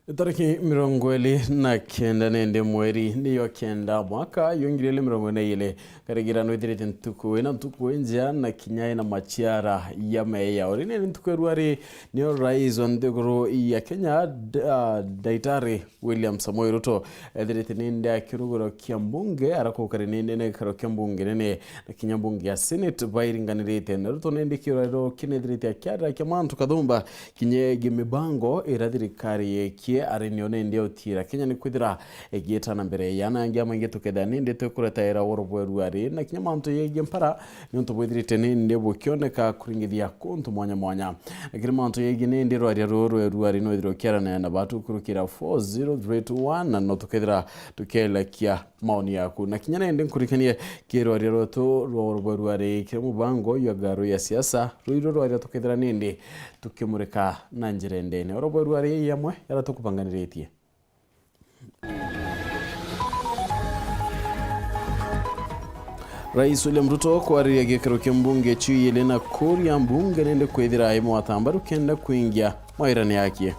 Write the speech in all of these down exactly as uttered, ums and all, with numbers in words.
Itariki mirongo iri na kenda nindi mweri niyo kenda mwaka yo ngiri iri mirongo iri na iri, karigirano ithirite ntuku ina ntuku injea na kinya ina maciara ya meya. Uri nindi ntuku ya ruari niyo rais wa nthiguru ya Kenya, D-, ah, Daitari William Samoei Ruto ethirite nindi akirugurwa kia mbunge arakukari nindi na gikaro kia mbunge nene na kinya mbunge ya Senate bairinganirite. Na Ruto nindi kirorero kinethirite akiarira kia mantu kathumba kinya egi mibango ira thirikari yekie ari nio nindi utiira Kenya ni kwithira igiita na mbere. Yana angi amaingi tukethira nindi tukuretaira oro bweru ari na kinya mantu yegie mpara niuntu bwithirite nindi bukioneka kuringithia kuntu mwanya mwanya. Lakini mantu yegie nindi rwaria ruru rweru ari no ithirwa kiaranira na batu kurukira four zero three two one na no tukethira tukielekia maoni yaku. Na kinya nindi nkurikanie kirwaria rwetu rwa oro bweru ari kiri mubango ya garu ya siasa, ruiro rwaria tukethira nindi tukimurika na njira indene. Oro bweru ari yamwe yara tukubanganiritie. Rais William Ruto kwariria gikaro kia mbunge ciu ili na kuria mbunge nindi kwithira imwata mbaru kenda kuingia mawirani yake.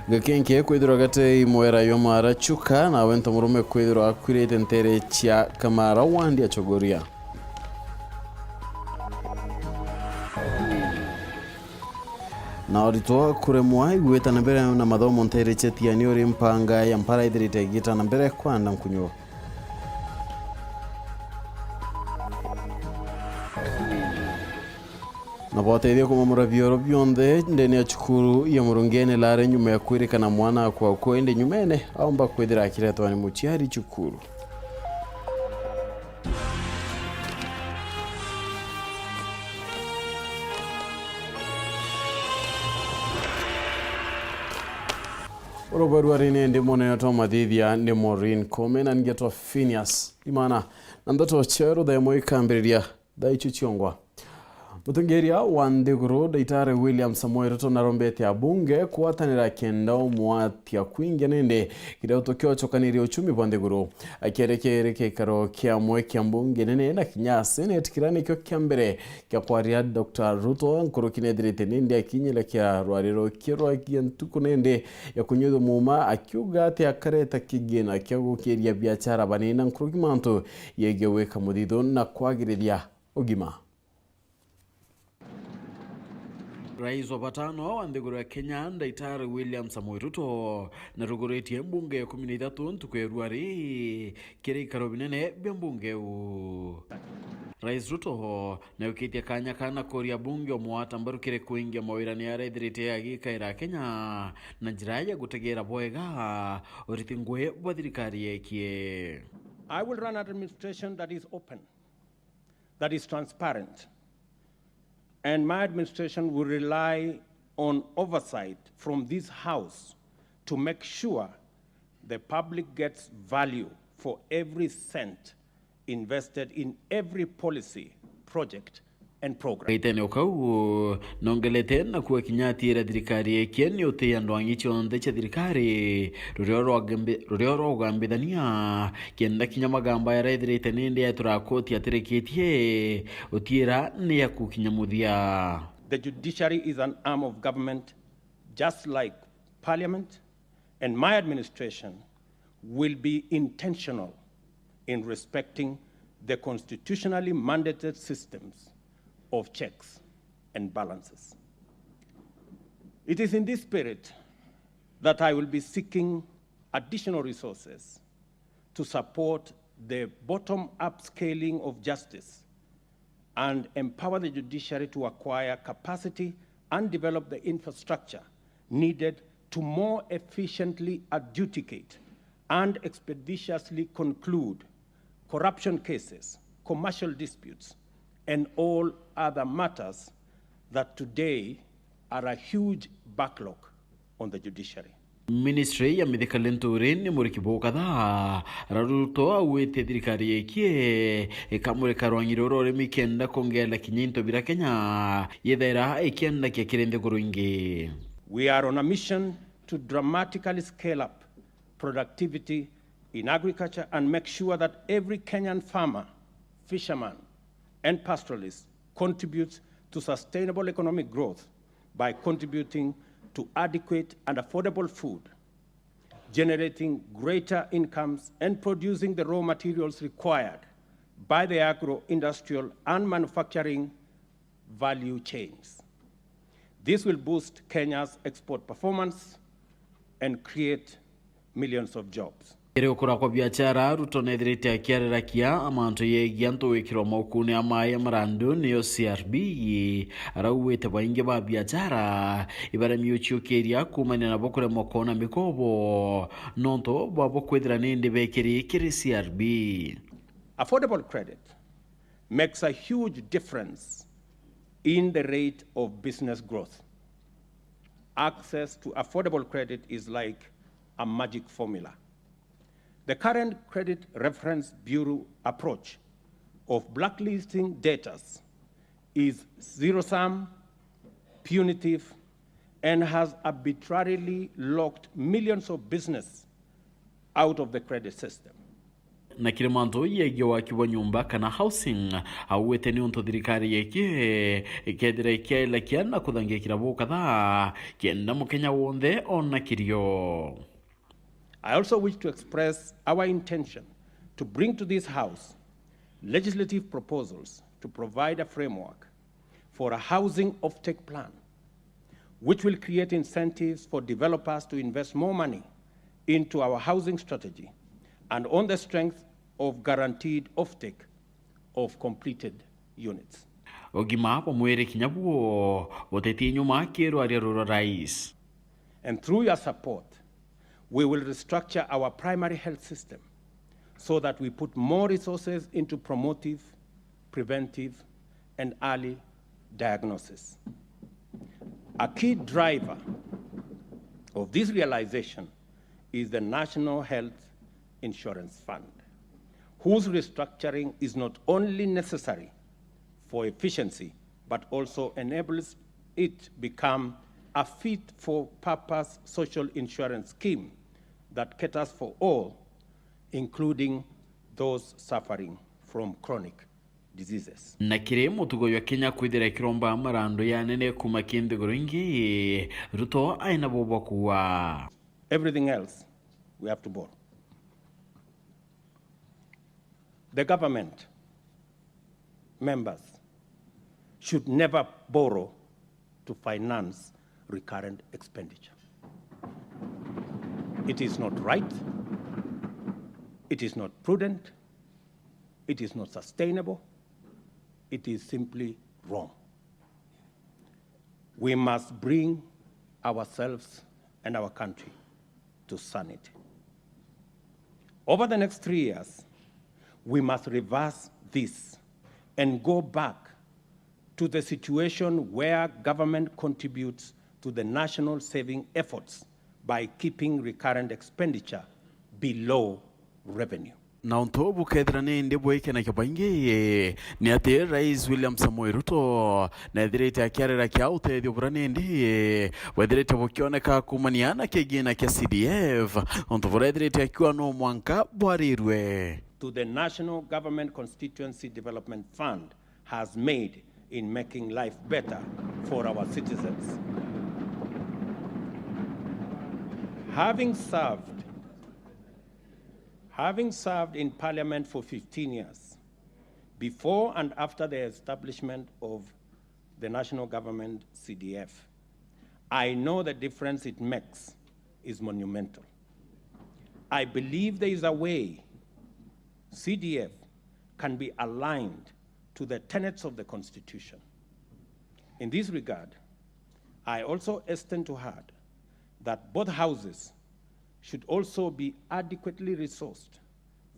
Gakenke kwithirwa gatei mwera yo mara Chuka, nawe ntomurume kwithirwa akwirite ntere cia Kamara wandi achogoria. Na oritwa kuremwa igwita na mbere na mathomo ntere cia Tiani uri mpanga ya mpara ithirite igita na mbere kwanda nkunyu. Na bwateithia kumamura bioro bionthe ndene ya cukuru ya Murungene lare nyuma ya kwirikana mwana akwa kwa indi nyumene aomba kwithira akiretwa ni muciari cukuru. Oro bweru ari ni ndi munene twa mathithia ni Maureen Kome na ngetwa Phineas Imana. Na ndeto cia ruthemo ikambiriria thaa icio ciongwa. Mutongeria wa nthiguru Daitari William Samoei Ruto narombete abunge kwatanira kenda umwatia kwingia nindi kiria tukiochokaniria uchumi bwa nthiguru. Akierekere gikaro kiamwe kia mbunge nene na kinya senate kiria nikio kia mbere kia kwaria Doctor Ruto nkuruki nethirite nindi akinyira kia rwariro kirwagia ntuku nindi ya kunyuthwa muuma akiuga ati akareta kigina kia gukiria biachara banina nkuruki mantu yegie gwika muthithu na kwagirithia ugima. Rais wa batano wa nthiguru ya Kenya, Daitari William Samoei Ruto, naruguritie mbunge ya ikumi na ithatu ntuku ya ruari kiri ikaro binene bia mbunge iu. Rais Ruto neukitie kanya kana kuria bunge umwata mbaru kiri kuingia mawirani aria ethirite agikaira Kenya na njira ya gutegera bwega uriti ngui bwa thirikari yekie. I will run an administration that is open, that is transparent, and my administration will rely on oversight from this House to make sure the public gets value for every cent invested in every policy, project and program. Gaitene o kau, nongelete na kuga kinya atiira thirikari ikie ni utii andu angi cionthe cia thirikari, rurio rwa gambi-, rurio rwa ugambithania, kenda kinya magamba jaria ethirite nindi etura koti atirikitie, utiira ni akukinya muthia. The judiciary is an arm of government just like parliament, and my administration will be intentional in respecting the constitutionally mandated systems of checks and balances. It is in this spirit that I will be seeking additional resources to support the bottom-up scaling of justice and empower the judiciary to acquire capacity and develop the infrastructure needed to more efficiently adjudicate and expeditiously conclude corruption cases, commercial disputes, and all other matters that today are a huge backlog on the judiciary. Ministry ya Mithika Linturi ni muriki bukatha. Ruto augite thirikari ikie ikamurika rwangi ruru rwa urimi kenda kongerera kinya into bira Kenya yethaira ikienda kia kiri nthiguru ingi. We are on a mission to dramatically scale up productivity in agriculture and make sure that every Kenyan farmer, fisherman, and pastoralist contributes to sustainable economic growth by contributing to adequate and affordable food, generating greater incomes, and producing the raw materials required by the agro-industrial and manufacturing value chains. This will boost Kenya's export performance and create millions of jobs. Kiri ukura kwa biachara, Ruto nethirite akiarirakia mantu yegie antu gwikirwa maukune a maai a marandu, niyo C R B. Arauwite baingi ba biachara ibaremi uciukiria kuumania nabo kuremwa kwona mikobo nontu bwabo kwithira nindi bekiri kiri C R B. Affordable credit makes a huge difference in the rate of business growth. Access to affordable credit is like a magic formula. The current Credit Reference Bureau approach of blacklisting debtors is zero-sum, punitive, and has arbitrarily locked millions of business out of the credit system. Na kiri mantu yegie waki bwa nyumba kana housing, auwite ni untu thirikari yeki ikethira ikiailakia na kuthangikira bukatha kenda Mukenya wonthe ona kirio. I also wish to express our intention to bring to this House legislative proposals to provide a framework for a housing offtake plan, which will create incentives for developers to invest more money into our housing strategy and on the strength of guaranteed offtake of completed units. Ugima bwa mwiri kinya buo buteti nyuma kirwaria ruru rais. And through your support, we will restructure our primary health system so that we put more resources into promotive, preventive, and early diagnosis. A key driver of this realization is the National Health Insurance Fund, whose restructuring is not only necessary for efficiency, but also enables it become a fit-for-purpose social insurance scheme that caters for all, including those suffering from chronic diseases. Na kiri mutugo jwa Kenya kwithira kiromba marandu ya nene kuma ki nthiguru ingi, Ruto aina bo bwa kuuga. Everything else we have to borrow. The government members should never borrow to finance recurrent expenditure. It is not right, it is not prudent, it is not sustainable, it is simply wrong. We must bring ourselves and our country to sanity. Over the next three years, we must reverse this and go back to the situation where government contributes to the national saving efforts by keeping recurrent expenditure below revenue. Na untu bukethira nindi bwikenagia baingi, ni ati Rais William Samoei Ruto nethirite akiarira kia utethio buria nindi bwethirite bukioneka kumania na kigina kia C D F, untu burethirite akiuga no mwanka bwarirwe. To the National Government Constituency Development Fund has made in making life better for our citizens. Having served, having served in Parliament for fifteen years, before and after the establishment of the national government C D F, I know the difference it makes is monumental. I believe there is a way C D F can be aligned to the tenets of the Constitution. In this regard, I also hasten to add that both houses should also be adequately resourced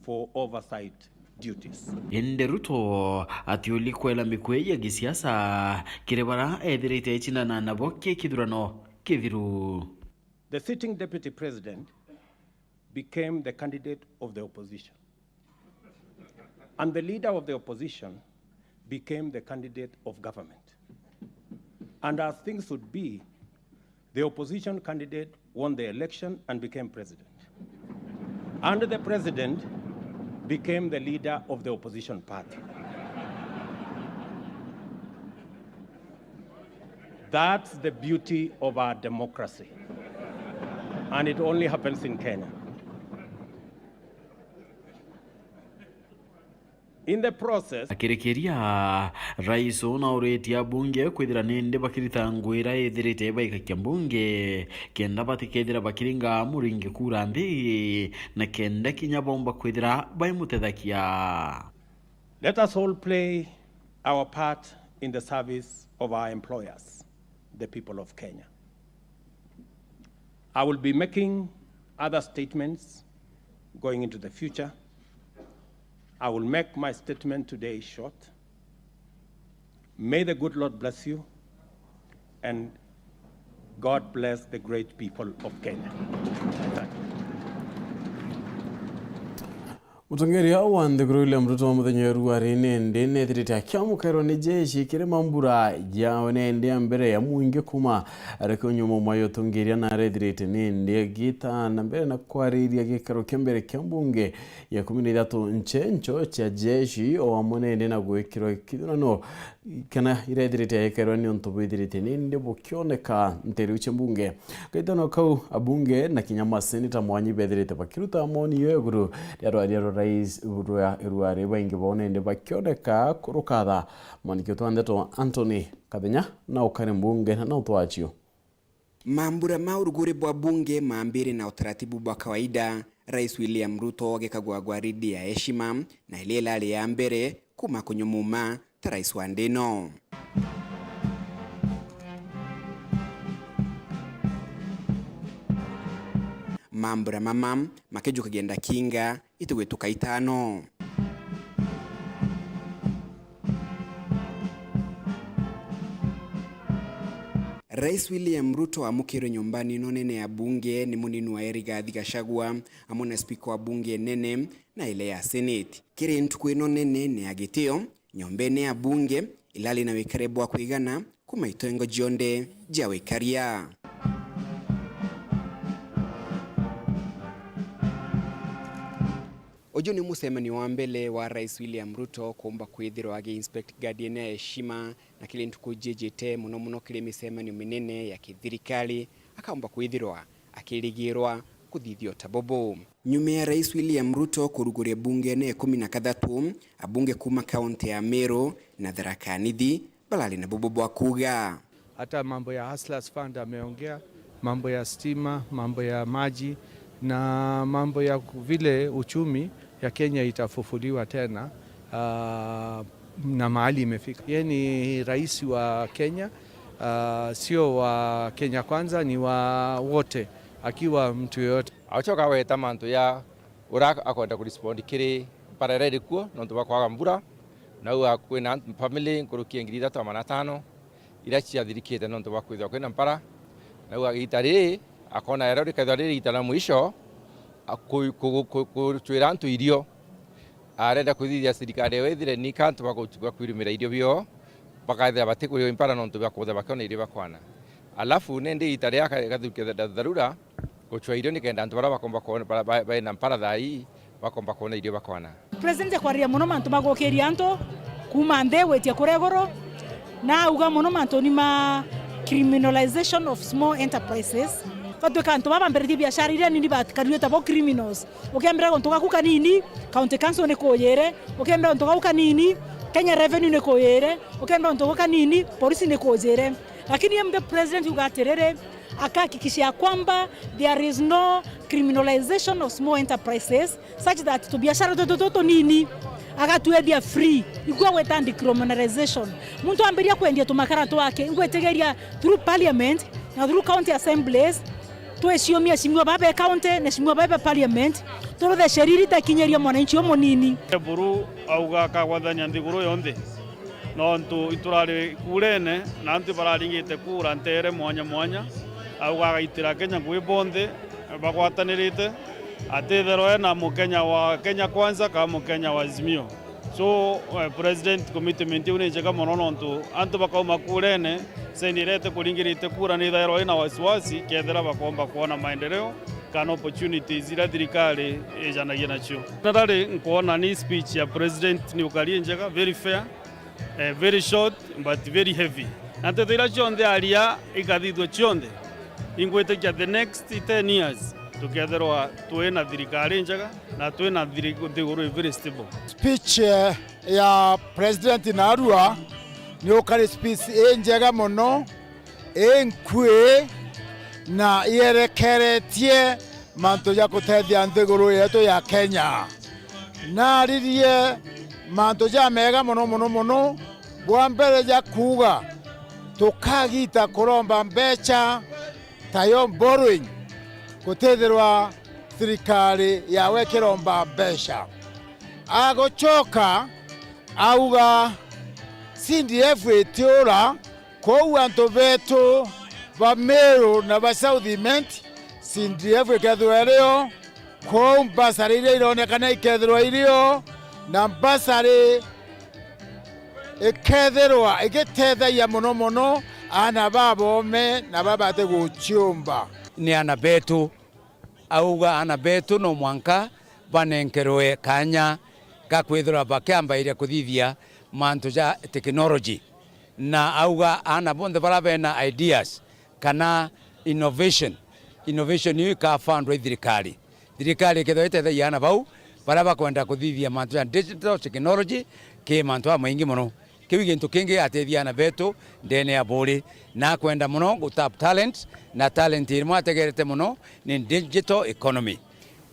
for oversight duties. Indi Ruto atiuli kwela mikui ya gisiasa kiri bara ethirite ecindana nabo ki kithurano kithiru. The sitting deputy president became the candidate of the opposition. And the leader of the opposition became the candidate of government. And as things should be, the opposition candidate won the election and became president. And the president became the leader of the opposition party. That's the beauty of our democracy. And it only happens in Kenya. In the process, akirikiria, rais uu nauritie abunge kwithira nindi bakirita ngugi iria ithirite ibaikakia mbunge, kenda batikethira bakiringa Muringi kura nthi, na kenda kinya bomba kwithira baimutethagia. Let us all play our part in the service of our employers, the people of Kenya. I will be making other statements going into the future. I will make my statement today short. May the good Lord bless you, and God bless the great people of Kenya. Thank you. Mutongeria wa nthiguru William Ruto muthenya wa ruari nindi nethirite akiamukairwa ni jeshi kiri mambura jawe nindi ya mbere ya mwingi kuma areke unyuma mwa utongeria na arethirite nindi agita na mbere na kwariria gikaro kia mbere kia mbunge ya ikumi na ithatu nchencho cia jeshi o amwe nindi na gwikirwa kithurano kana irethirite yaekerwa ni untu bwithirite nindi bukioneka nteru cia mbunge. Gaitano kau abunge na kinya maseneta mwanya ibethirite bakiruta moni yo iguru ria rwaria rwa rais rwa ruari baingi bao nindi bakioneka kurukatha. Mwandiki wetu wa ndeto Anthony Kathenya na ukari mbunge na utwachio. Mambura ma uruguri bwa bunge maambire na utaratibu bwa kawaida, Rais William Ruto agikagwa gwaridi ya heshima na iria irari ya mbere kuma kunyumuma ta rais wa nthi ino. Mambura mama makijukagia ndakinga itugwituka itano. Rais William Ruto amukirwe nyumbani ino nene ya bunge ni munini wa Rigathi Gachagua amwe na spika wa bunge nene na ile ya Senate. Kiri ntuku ino nene ni ya gitio, nyombene ya bunge ilali na wikare bwa kwigana kuma itengo cionthe cia wikaria. Uju ni mucemanio wa mbere wa Rais William Ruto kuumba kwithirwa agi inspect guardian ya heshima, na kiri ntuku cijite, muno muno kiri micemanio minene ya kithirikari, akaumba kwithirwa akirigirwa kuthithia o ta bubu. Nyuma ya Rais William Ruto kuruguria bunge ne ikumi na kathatu, abunge kuma kaunti ya Meru na Tharaka Nithi barari na bubu bwa kuuga. Hata mambo ya Hustlers Fund ameongea, mambo ya stima, mambo ya maji, na mambo ya ku-, vile uchumi ya Kenya itafufuliwa tena, ah, na mahali imefika. Yeye ni rais wa Kenya, ah, sio wa Kenya Kwanza, ni wa wote, akiwa mtu yoyote. Acoka agweta mantu ya uria akwenda kurespond kiri mpara iria iri kuo nontu bwa kwaga mbura. Nau kwina family nkuruki ya ngiri ithatu na magana atano iria ciathirikite nontu bwa kwithirwa kwina mpara. Nau igiita riri akona ero rikethirwa riri igiita ria mwisho, a, ku-, ku-, ku-, ku-, kucwira antu irio. Arenda kwithithia thirikari ewe ithire ni kantu ba ku-, ba kwirumira irio bio, bakaithira batikwirwa mpara nontu bwa kuthira bakiona irio bakwana. Alafu nindi igiita ria ka-, gathuki tha-, tha-, tharura, gucwa irio nikenda antu baria bakomba kwona, bara-, ba-, baina mpara thaa ii, bakomba kwona irio bakwana. President akwariria mono mantu ma gukiria antu kuuma nthi gwitia kuria iguru, na auga mono mantuni ma criminalization of small enterprises. Batwika antu baba bambiritie biashara iria nini bakarire tabo criminals. Ukiambira guntu gaku kanini, county council ni kujire, ukiambira guntu gaku kanini, Kenya Revenue ni kujire, ukiambira guntu gaku kanini, polisi ni kujire. Lakini M D president yuga atiriri, akahakikisha ya kwamba there is no criminalization of small enterprises, such that tubiashara tutu tutunini agatwethia free. Igua gweta decriminalization. Muntu ambiria kwendia tumakara twake, igwetigeria through parliament na through county assemblies, twiciumia cimua babe county na cimua babe parliament, turuthe sheria itakinyiria mwananchi umunini. Buru auga akagwathania nthiguru yonthe. Nontu iturari kurene, na antu bararingite kura ntere mwanya mwanya, auga agaitira Kenya ngugi bonthe bagwatanirite, atitherwe na Mukenya wa Kenya Kwanza kana Mukenya wa Azimio. So, eh, President commitment iu ni njega mono nontu antu bakauma kurene, sendi iria itikuringirite kura ni ithairwa ina wasiwasi kethira bakomba kwona maendeleo kana opportunities iria thirikari ijanagia nacio. Generally, nkwona ni speech ya President ni ukari njega, very fair. Eh, very short but very heavy. Na nteto iria cionthe aria ikathithua cionthe, ingwitikia the next ten years tukethirwa twi na thirikari njega na twi na thiri-, nthiguru i very stable. Speech, eh, ya President Narua ni ukari speech injega mono, inkui na ierekeretie mantu ja gutethia nthiguru yetu ya Kenya. Naririe mantu jamega mono, mono, mono. Bwa mbere ja kuuga, tukagita kuromba mbeca, tayo borrowing, gutithirwa thirikari yawe ikiromba mbeca. Agucoka auga, C D F itiura, kou antu betu ba Meru na ba South Imenti, C D F ikethirwa irio, kou mbasari iria ironekana ikethirwa irio, na mbasari ikethirwa igitethagia mono mono aana babome na babati guciumba. Ni aana betu, auga aana betu no mwanka banenkerwe kanya ga kwithirwa bakiambairia kuthithia mantu ja technology, na auga aana bonthe baria bena ideas kana innovation, innovation iu ikafundwa i thirikari. Thirikari ikethirwa itethagia aana bau baria bakwenda kuthithia mantu ja digital technology ki mantu jamaingi mono. Kiu i gintu kingi gigateithia aana betu ndene ya buri, na akwenda mono gu tap talent, na talent iria mwategerete mono ni digital economy.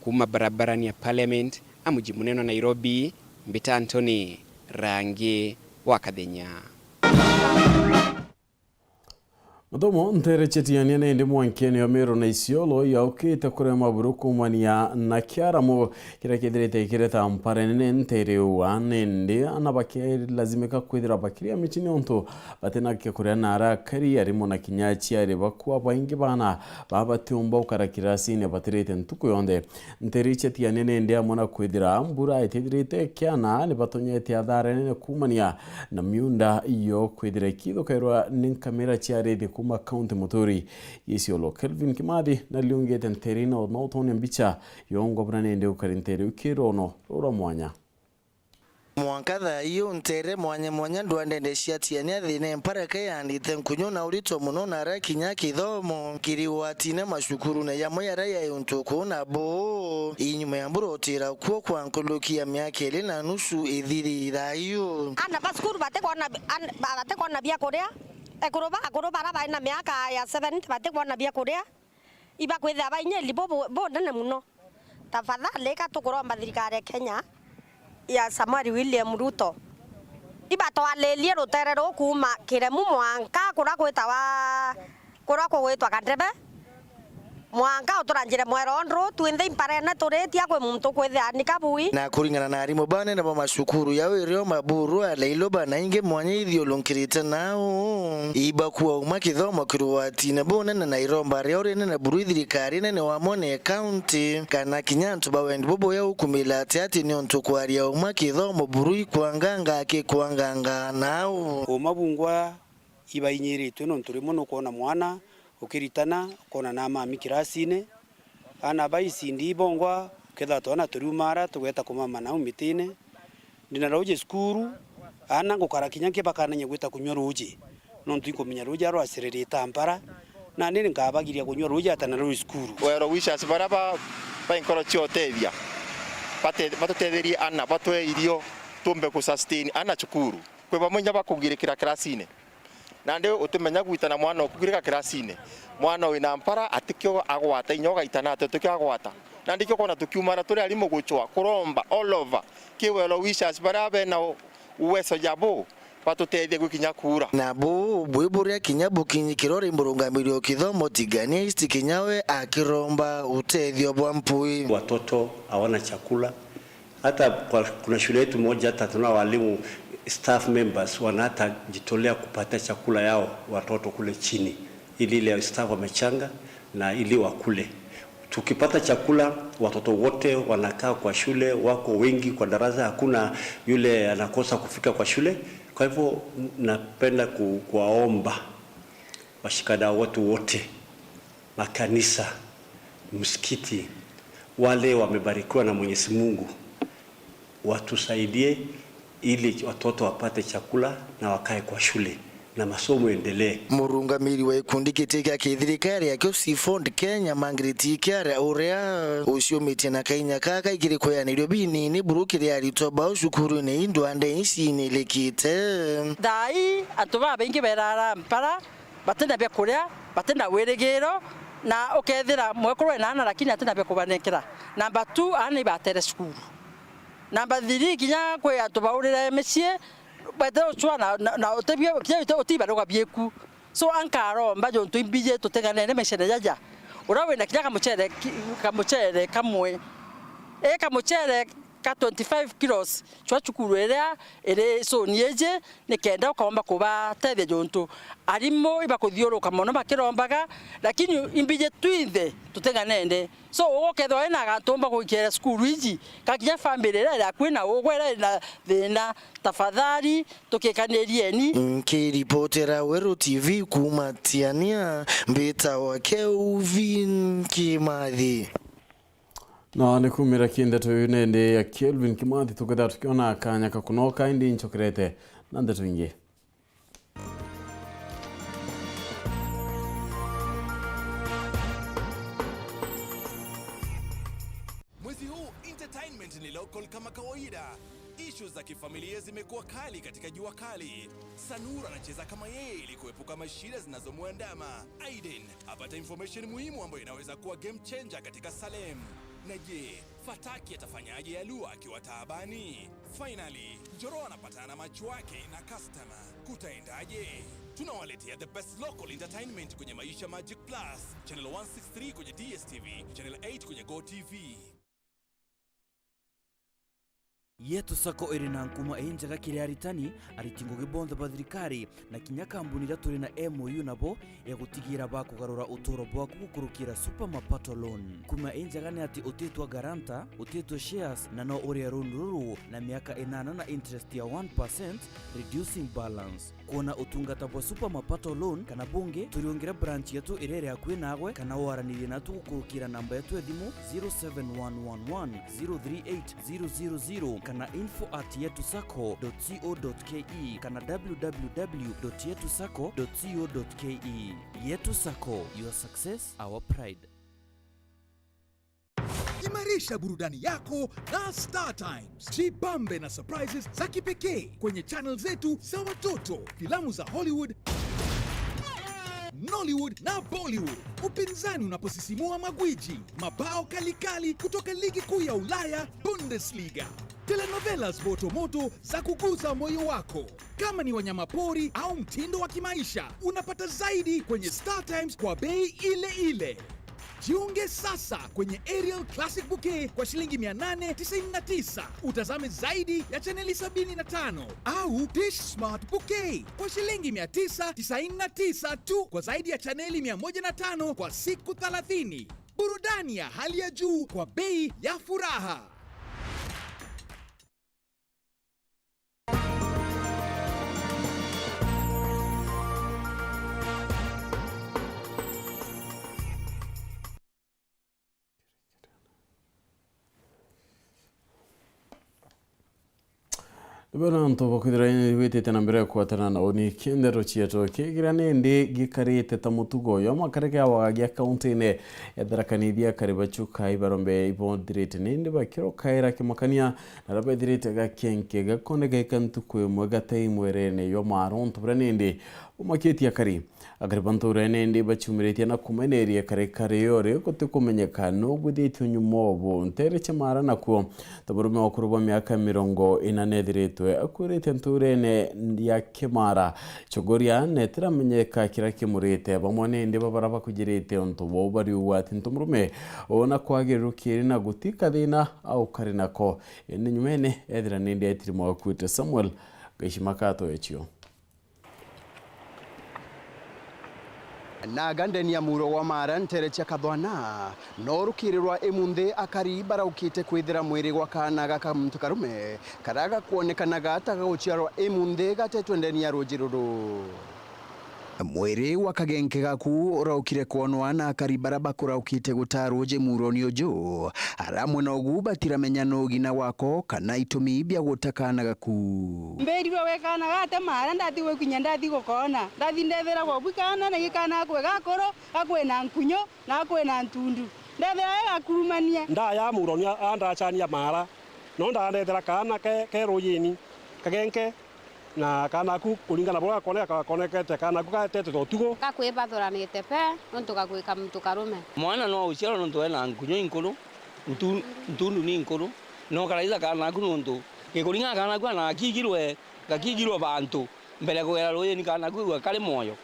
Kuuma barabarani ya Parliament, a muji munene wa Nairobi, mbita Anthony Rangi wa Kathenya. Mathomo nteere cia Tiania nindi mwankene ya Meru na Isiolo yaukite kuria maburu kuumania na kiaramo kiria kithirite gikireta mpara nene nteere iu, nindi aana bakilazimika kwithira bakiria mici niuntu batina kia kuria na arakari, arimo na kinya aciari bakua baingi baana baa batiumba gukara kirasine batirite ntuku yonthe. Nteere cia Tiania nindi amwe na kwithira mbura itithirite kiana, ni batonyete athara nene kuumania na miunda yo kwithira ikithukairwa ni nkamira cia arithi kuuma kaunti muturi ya Isiolo. Kelvin Kimathi na liungite nteere ino no utonya mbicha yongwa bura nindi ukari nteere iu kirono rura mwanya. Mwanka thaa iu nteere mwanya mwanya ndwandene cia Tiania thina mpara kayandite nkunyu na urito mono na ara kinya kithomo kiri watine macukurune yamwe yaria yai untu kuu na buu. Inyuma ya mbura utira kuo kwa nkuruki ya miaka iri na nusu ithiri thaa iu. Aana ba cukuru batikwona bi-, an-, ba-, batikwona bia kuria. Ekuru ba akuru bara bai na miaka ya seventy batikwona bia kuria. Ibakwithira bainyiri bu-, bu-, bunene mono. Tafadhali, ka tukuromba thirikari ya Kenya ya Samuel William Ruto ibatwalirie rutere ruu kuuma Kiremu mwanka kuria gwitawa, kuria kugwitwa Kandebe, mwanka uturanjire mwero ndru, twinthe imparene turitia kwi muntu kwithira ni kabui. Na kuringana na arimu banene ba macukuru ya Wirio, Maburu, Alailo bana ingi mwanya ithiurunkirite nau, ibakua uma kithomo kiruatine bunene na iromba riao rinene buru i thirikari nene wamwe ni kaunti, kana kinya antu ba wendi bubuya ukumila ati ati niuntu kwaria uma kithomo buru ikwanganga kikwanganga nau. Uma bungwa ibainyiritue, nontu rimwe nukwona mwana ukiritana, ukona namami kirasine, aana ba icindi ibongwa, ukethira twana turiumara, tugeta kumama nau mitine. Ndina ruuji cukuru, aana ngukara kinya nkibakanania gwita kunyua ruuji, nontu inkumenya ruuji aria rwaciririte mpara, nandi nkabagiria kunyua ruuji ata na ruri cukuru. Well wishers baria ba, ba inkoro cia utethia, bate-, batutetherie aana, batwe irio, tumbe ku sustain aana cukuru. Kwi bamwe inya bakugirikira kirasine. Nandi utimenya gwitana mwana ukugirika kirasine. Mwana wina mpara atikio agwata, inya ugaitana ati utikio agwata. Nandi kio kwona tukiumara turi arimu gucwa, kuromba, all over. Ki well wishers baria bena u-, uwezo ja bu, batutethie gwikinya kuura. Na bu, bwi buria kinya bukinyikirwa uri murungamiri o kithomo Tigania East kinya we akiromba utethio bwa mpui. Watoto hawana chakula, Hata kwa, kuna shule yetu moja, hata tuna walimu, staff members, wana hata jitolea kupatia chakula yao watoto kule chini, ili ile staff wamechanga na ili wakule. Tukipata chakula, watoto wote wanakaa kwa shule, wako wengi kwa darasa, hakuna yule anakosa kufika kwa shule. Kwa hivyo, napenda ku-, kuwaomba washikadau wetu wote, makanisa, msikiti, wale wamebarikiwa na Mwenyezi Mungu, watusaidie ili watoto wapate chakula na wakae kwa shule. na masomo endelee. Murungamiri wa gikundi giti kia kithirikari akio Seaford Kenya, Margaret Ikiara, uria uciumitie na kainya kaka igiri kweanirua binini buru kiri aritwa bao cukurune indwande ici nilikite. Thaa ii antu babaingi berara mpara, batina bia kuria, batina wirigiro, na ukethira mwekuru ena aana lakini atina bia kubanenkera. Namba two, aana ibatere cukuru. Namba three, kinya kwi antu baurire micii, bete ucwa na, na, na utebia, kinya uti-, utibaruga bieku. So, ankaromba jontu imbiji tuteganene maishene jaja. Uria wina kinya kamuchere ki-, kamuchere kamwe. E kamuchere ka twenty-five kilos, cwa cukuru iria iri zone iji, nikenda ukaomba kubatethia jontu arimu ibakuthiuruka mono bakirombaga, lakini imbiji twinthe tuteganene. So, ugukethwa wina gantu umba gukiera cukuru iji, ka kinya family iria iri akui na ugwe iria iri na thina, tafadhali, tukikanirieni. Nkiripotera Weru T V kuuma Tiania, mbitawa Kelvin Kimathi. Na ni kumira ki ndeto iu nende ya Kelvin Kimathi, tukethira tukiona kanya ka kunoka, indi nchokerete na ndeto ingi. Mwezi huu, entertainment ni local kama kawaida. Issues za kifamilia zimekuwa kali katika jua kali. Sanura anacheza kama yeye ili kuepuka mashida zinazomwandama. Aiden apata information muhimu ambayo inaweza kuwa game changer katika Salem. Na je, Fataki atafanyaje Yaluo akiwa taabani? Finally, Njoro anapatana na macho wake na customer. Kutaendaje? Tunawaletea the best local entertainment kwenye Maisha Magic Plus, channel one six three kwenye D S T V, channel eight kwenye Go T V. Yetu Sacco iri na nkuma injega kiri aritani, ariti ngugi bonthe ba thirikari, na kinya kambuni iria turi na M O U nabo ya gutigira bakugarura uturo bwaku gukurukira Super Mapato Loan. Nkuma injega ni ati utitwa guarantor, utitwa shares, na no urie loan ruru na miaka inana na interest ya one percent, reducing balance. Kwona utungata bwa Super Mapato Loan kana bungi, turiungire branch yetu iria iri akui naagwe, kana waranirie natu gukurukira namba yetu ya thimu zero seven one one one zero three eight zero zero zero kana info at yetu sacco dot co dot ke kana w w w dot yetu sacco dot co dot ke. Yetu Sacco, your success, our pride. Imarisha burudani yako na Star Times. Jibambe na surprises za kipekee kwenye channel zetu za watoto, filamu za Hollywood, Nollywood na Bollywood. Upinzani unaposisimua magwiji, mabao kalikali kutoka ligi kuu ya Ulaya, Bundesliga. Telenovelas moto moto za kuguza moyo wako. Kama ni wanyamapori au mtindo wa kimaisha, unapata zaidi kwenye Star Times kwa bei ile ile. Jiunge sasa kwenye Aerial Classic Bouquet kwa shilingi mia nane tisaini na tisa, utazame zaidi ya chaneli sabini na tano, au Dish Smart Bouquet kwa shilingi mia tisa tisaini na tisa tu kwa zaidi ya chaneli mia moja na tano kwa siku thelathini. Burudani ya hali ya juu kwa bei ya furaha. Nibona antu bakwithira ni gwitite na mbere kwatana na uni kindeto cietu kigira nindi gikarite ta mutugo yo makarege awaga gia kaunti-ini ya Tharaka Nithi akari bachuka ibarombe ibondirite nindi bakirokaira kimakania na rabethirite gakenke gakoneka ika ntuku imwe gate imwerene yo maro ntu buria nindi bumakitie akari. Akari ba nturene indi baciumiritie na kumeneria kare kare yori gutikumenyeka nu bwithitie nyuma obu ntere cia mara nakuo. Ta murume wa ukuru bwa miaka mirongo ina nethiritwe akwirite nturene ya Kimara. Chogoria netiramenyeka kiria kimurite bamwe nindi babara bakujirite untu bou bariuga ati ntu murume una kwagirirukiri na gutika thina au kari nako. Indi nyumene ethira nindi etiri mwakuite Samuel Gaishima kato ecio. Naga ndeni ya muro wa mara ntere cia Kathwana, no rukiri rwa imunthi akari baraukite kwithira mwiri gwa kaana gaka muntu karume karia gakwonekanaga ta gaguciarwa imunthi gatetwe ndeni ya ruji ruru. Mwiri wa kagenke gaku uraukire kwonwa na akari bara bakuraukite guta ruuji muroni uju. Aramwe nogu batiramenya nu ng'ina wako kana itumi bia guta kaana gaku. Mbirirwe wi kaana gate maara, ndathi gwikinya ndathi gukoona. Ndathi ndethiragwa bwi kaana, na gi kaana gakwi gakuru, gakwi na nkunyu, na gakwi na ntundu. Ndethira igakurumania. Ndaya muroni a-, andachania maara, no ndandethera kaana ke, ke ruujini kagenke. Na kaana aku, kuringana na buria gakoneka, gakonekete, kaana aku gatete ta utugo. Gakwibaturanite pe, nontu gagwika muntu karume. Mwana no uciarwa nontu ena nkunyu inkuru, ntu-, ntundu ni nkuru, no karaitha kaana aku nontu gikuringana kaana aku ana gakigirwe, gakigirwe bantu mbere kugera ruujini kaana aku igwe kari mwoyo.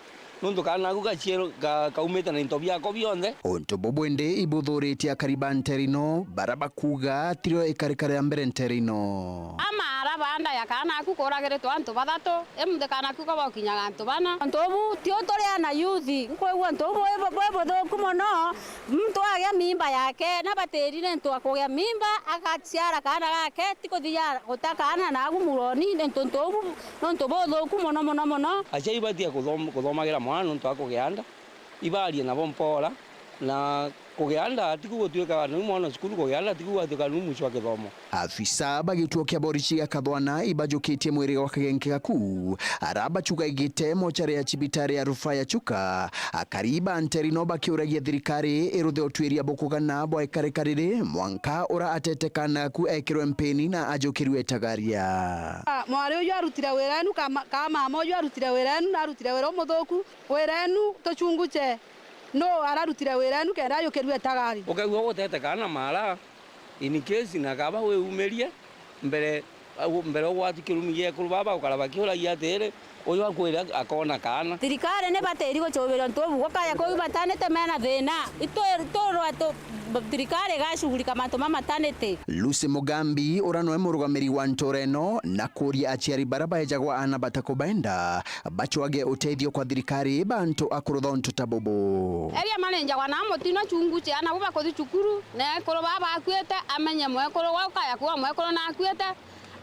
Nontu kaana aku gaciarwa, ga-, kaumite na into biako bionthe. Untu bubu indi ibuthuritie akari ba nteere ino, bara bakuuga tirio ikarika ria mbere nteere ino. Amaara baanda ya kaana aku kuuragiritwe antu bathatu, imuthi kaana aku kabokinyaga antu bana. Untu ubu ti uturiana yuthi, nkwigua untu ubu bwi bu-, bwi buthuku mono. Muntu agia mimba yake, na batiri ni untu wa kugia mimba, agaciara kaana gake, ti kuthia guta kaana naagu muroni, ni untu untu ubu ni untu buthuku mono, mono, mono. Aciari ibatia kuthom-, kuthomagira mwana nontu wa kugia nda, ibarie nabo mpora, na kugia nda tiku gutuika nu mwana cukuru, kugia nda tiku gwatuika nu mwisho wa kithomo. Afisa ba gituo kia borisi gia Kathwana ibajukitie mwiri gwa kagenke gaku, ara bacugaigite mochari ya cibitari ya rufaa ya Chuka. Akari ba nteere ino bakiuragia thirikari iruthe utwiria bukugana bwa ikarika riri, mwanka ura atete kaana gaku ekirwe mpini na ajukirue itagaria. Ah, mwari uyu arutire wira enu, ka ma-, ka mama uyu arutire wira enu, na arutire wira umuthuku. Wira enu tuchunguche, nu ararutire wira enu kenda ajukirue itagari? Ukegua gutete kaana maara, in case na kaba wiumirie mbere, au, mbere ugwati kirumi gia ekuru baba ukara bakiuragia atiri, uyu akwira akona kaana. Thirikari ni batiri gucubiria untu ubu, gukaya kuu batanite mena thina. Itu-, iturwa tu-, thirikari igacugurika mantu ma matanite. Lucy Mugambi, ura noe murugamiri wa ntura ino, na kuuria aciari bara baejagwa aana batakubenda, bacwage uteithio kwa thirikari ba antu a kurutha untu ta bubu. Eria marinjagwa na mutino chunguche, aana bu bakuthi cukuru, na ekuru baa bakuite, amenye mwekuru gwa ukaya kuwa mwekuru nakuite,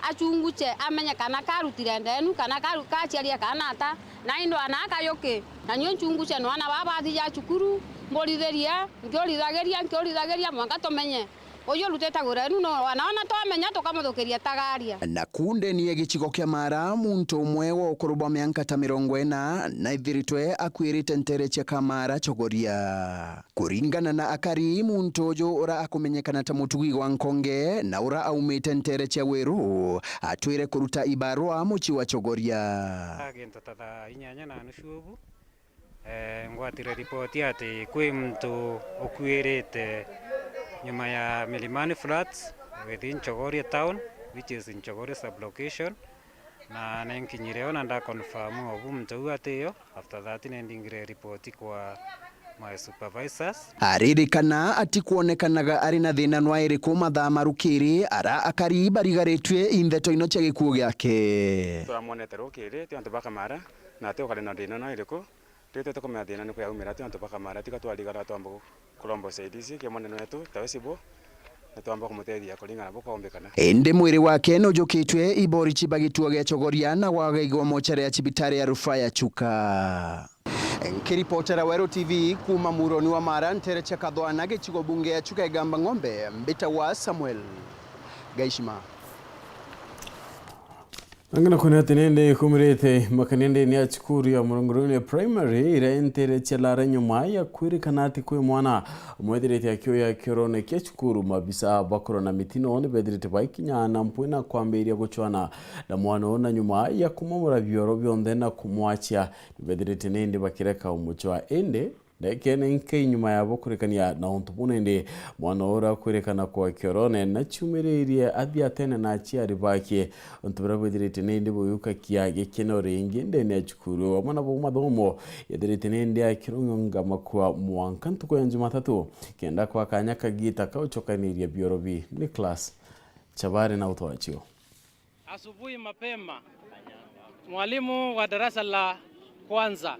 achunguche, amenye kana karutire ndenu, kana karu-, kaciaria kaana ata, na indo ana akayuki. Na nyu nchunguche no aana baa bathija cukuru, mburithirie, nkiurithagiria, nkiurithagiria, mwanka tumenye. Uyu urutite wira enu no wana ona twamenya tukamuthukiria tagaria. Naku ndeni ya gicigo kia Maara, muntu umwe wa ukuru bwa mianka ta mirongo ina naithiritwe akuirite nteere cia Kamara Chogoria. Kuringana na akari, muntu uju ura akumenyekana ta mutugi wa nkonge na ura aumite nteere cia Weru, atwire kuruta ibarua mucii wa Chogoria. Gintu ta thaa inyanya na nusu ubu, Eh, ngwatire ripoti ati kwi muntu ukuirite nyuma ya Milimani Flats within Chogoria town, which is in Chogoria sub-location, na ninkinyire yo na nda confirm obu muntu uu atiyo. After that nindingire ripoti kwa my supervisors. Aririkana atikuonekanaga ari na thina nwa iriku mathaa ma rukiri, ara akari barigaritue i ndeto ino cia gikuu giake. Twamwonete rukiri, ti antu ba Kamara, na ati ukari na thina nwa iriku. Riu tutikumenya thina ni ku yaumira, ti antu ba Kamara, tiga twarigara twamba ku-, kuromba usaidizi kiri munene wetu, ta Wesibo, na twamba kumutethia kuringana na bukwaumbikana. Indi mwiri wake nujukitwe i borichi ba gituo gia Chogoria na gwagaigwa mochari ya cibitari ya rufaa ya Chuka. Nkiripotera Weru T V kuuma muroni wa Mara, ntere cia Kathwana, gicigo bunge ya Chuka Igamba Ng'ombe, mbitagwa Samuel Gaishima. Angina kwona ati nindi kumirite makanendeni ya cukuru ya Murunguruni Primary iria intere cia Lara nyuma ya kwirikana ati kwi mwana umwethirite akiuya kiorone kia cukuru. Mabisa bakorwa na mitino ni bethirite baikinya na mpwi na kwambiria gucwana na mwana uu, na nyuma ya kumomora bioro bionthe na kumwachia, ni bethirite nindi bakireka umucwa. Indi Ndakene nkei nyuma ya bo kurekania na untu buu, nindi mwana uria akwirikana kwa kiorone na ciumiririe athiatene na aciari bake. Untu buria bwithirite nindi buyukakia gikeno ringi ndene ya cukuru, amwe nabo mathomo yethirite nindi akirungama kwa mwanka ntuku ya Jumatatu, kenda kwa kanya kagita kaucokaniria bioro bi. Nicholas Chabari na utwacio. Asubuhi mapema, mwalimu wa darasa la kwanza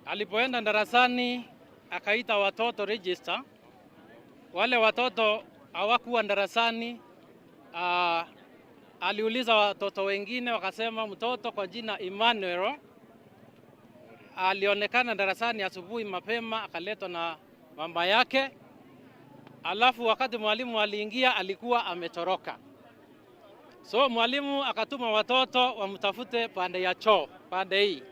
alipoenda darasani, akaita watoto register. Wale watoto hawakuwa darasani. Ah, aliuliza watoto wengine, wakasema, "Mtoto kwa jina Emmanuel, alionekana darasani asubuhi mapema, akaletwa na mama yake, alafu wakati mwalimu aliingia alikuwa ametoroka. So mwalimu akatuma watoto wamtafute pande ya choo, pande hii.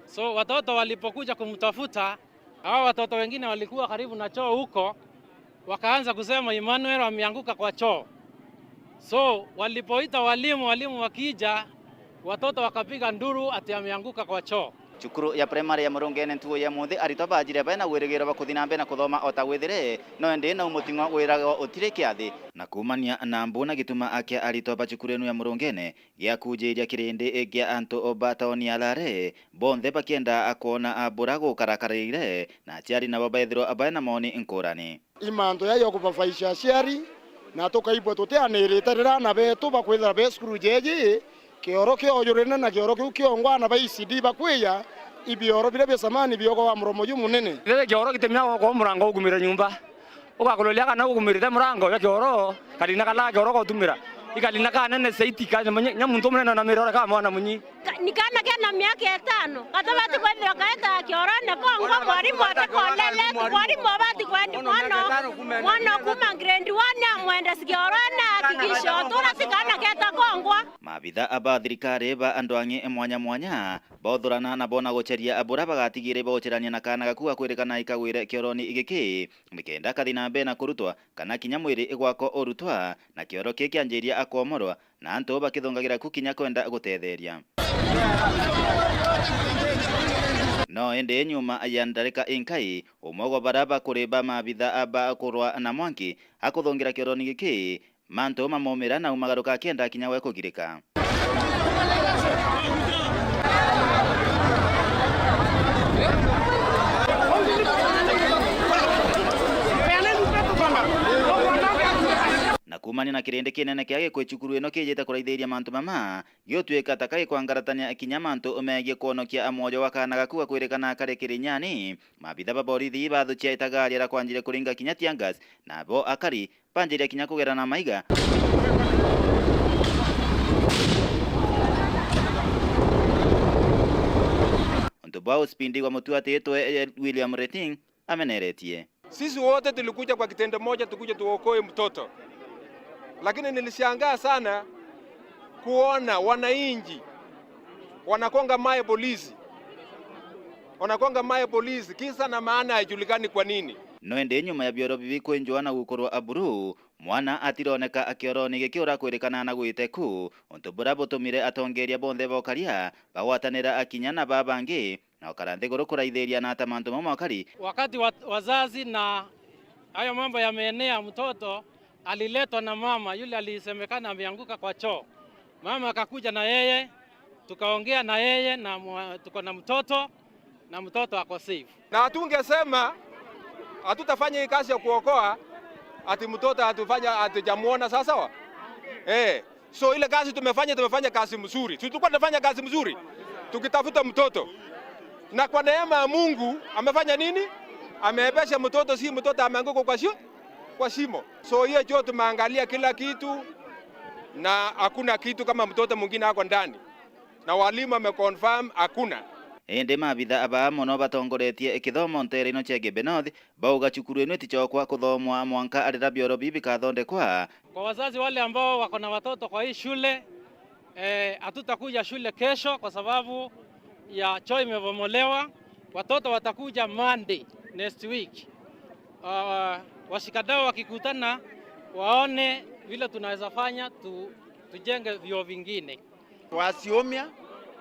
So watoto walipokuja kumtafuta, hao watoto wengine walikuwa karibu na choo huko, wakaanza kusema, "Emmanuel ameanguka kwa choo." So walipoita walimu, walimu wakija, watoto wakapiga nduru ati ameanguka kwa choo. Cukuru ya primary ya Murungene ntuku ya munthi, aritwa bajire baina wirigiro bwa kuthi na mbere na kuthoma o ta gwithire, no indi nau muting'o wiragwa utiri kiathi. Na kuumania na mbuna gituma kia aritwa ba cukuru inu ya Murungene gia kujiria kirindi gia antu ba tauni ya Lare, bonthe bakienda kwona mbura gukarakaraire, na aciari nabo bethirwa baina moni nkurani. I mantu jaja kubabaisha aciari, na tukaigua tutianirite riria aana betu bakwithira be cukuru jeji, kioro kiojurine na kioro kiu kiongwa aana ba E C D bakwija, i bioro biria bi samani biogwa wa muromo jumunene. Riria kioro gitimiagwa kwa murango ugumire nyumba, ugakururia kana ugumirite murango jwa kioro, kalina kala kioro gotumira, ikalina kanene saiti, kana nya muntu munene na mirore kama mwana munyi. Ka-, ni kaana kena miaka itano, gatabati kwithirwa kaeta kiorone kongwa, mwarimu atikonelete, mwarimu abati kwendi mwana, mwana kuma grade one amwendesi kiorone, ahakikishe otura ti kaana keta kongwa. Maabitha ba thirikari ba andu angi mwanya mwanya bauthurana na bona guceria buria bagatigire baucerania na kaana gaku gakwirikana ikagwire kioroni giki, nikenda kathi na mbere na kurutwa, kana kinya mwiri igwakwa urutwa, na kioro kii kianjiria akomorwa, na antu bakithungagira ku kinya kwenda gutetheria. No indi nyuma ya ndarika inkai, umwe gwa baria bakuri ba maabitha ba kurwa na mwanki akuthungira kioroni giki, mantu mamumira na umagaruka akienda kinya we kugirika. Na kuumania na kirindi kinene kia gikwi cukuru ino kijite kuraithiria mantu mama, giutuika ta kagikwangaratania kinya mantu megie kwonokia mwoyo wa kaana gaku gakwirikana kari kirinyani, maabitha ba borithi bathucia itagaria ria kwanjire kuringa kinya tear gas, nabo akari banjiria kinya kugerana maiga. Untu bwa uspindi wa mutuatitwe, eh, William Reting ameneretie. Sisi wote tulikuja kwa kitendo moja, tukuje tuokoe mtoto. Lakini nilishangaa sana kuona wananchi wanakonga mawe polisi. Wanakonga mawe polisi, kisa na maana haijulikani kwa nini. No indi nyuma ya bioro bibi kwinjwa na gukorwa aburu, mwana atironeka akioroni giki urakwirikana na gwite ku, untu buria butumire atongeria bonthe bokaria bagwatanira akinya na baa bangi, na ukara nthiguru kuraithiria na ata mantu mau makari. Wakati wa-, wazazi na hayo mambo yameenea, mtoto aliletwa na mama yule alisemekana ameanguka kwa choo. Mama akakuja na yeye, tukaongea na yeye na mwa-, tuko na mtoto, na mtoto ako safe. Na hatungesema hatutafanya hii kazi ya kuokoa ati mtoto hatufanya, hatujamuona, sawa sawa? Eh, so ile kazi tumefanya, tumefanya kazi mzuri. Si tulikuwa tunafanya kazi mzuri tukitafuta mtoto. Na kwa neema ya Mungu amefanya nini? Ameepesha mtoto, si mtoto ameanguka kwa shimo, kwa shimo. So hiyo choo tumeangalia kila kitu na hakuna kitu kama mtoto mwingine ako ndani. Na walimu wameconfirm hakuna. Indi maabitha abaa mono batongoretie kithomo nteere ino cia Igembe North bauga cukuru ino itichokwa kuthomwa mwanka riria bioro bibi bikathondekwa. Kwa wazazi wale ambao wako na watoto kwa hii shule, eh, hatutakuja shule kesho kwa sababu ya choo imebomolewa. Watoto watakuja Monday next week. Ah, washikadau wakikutana waone vile tunaweza fanya tu-, tujenge vyoo vingine. Twaciumia,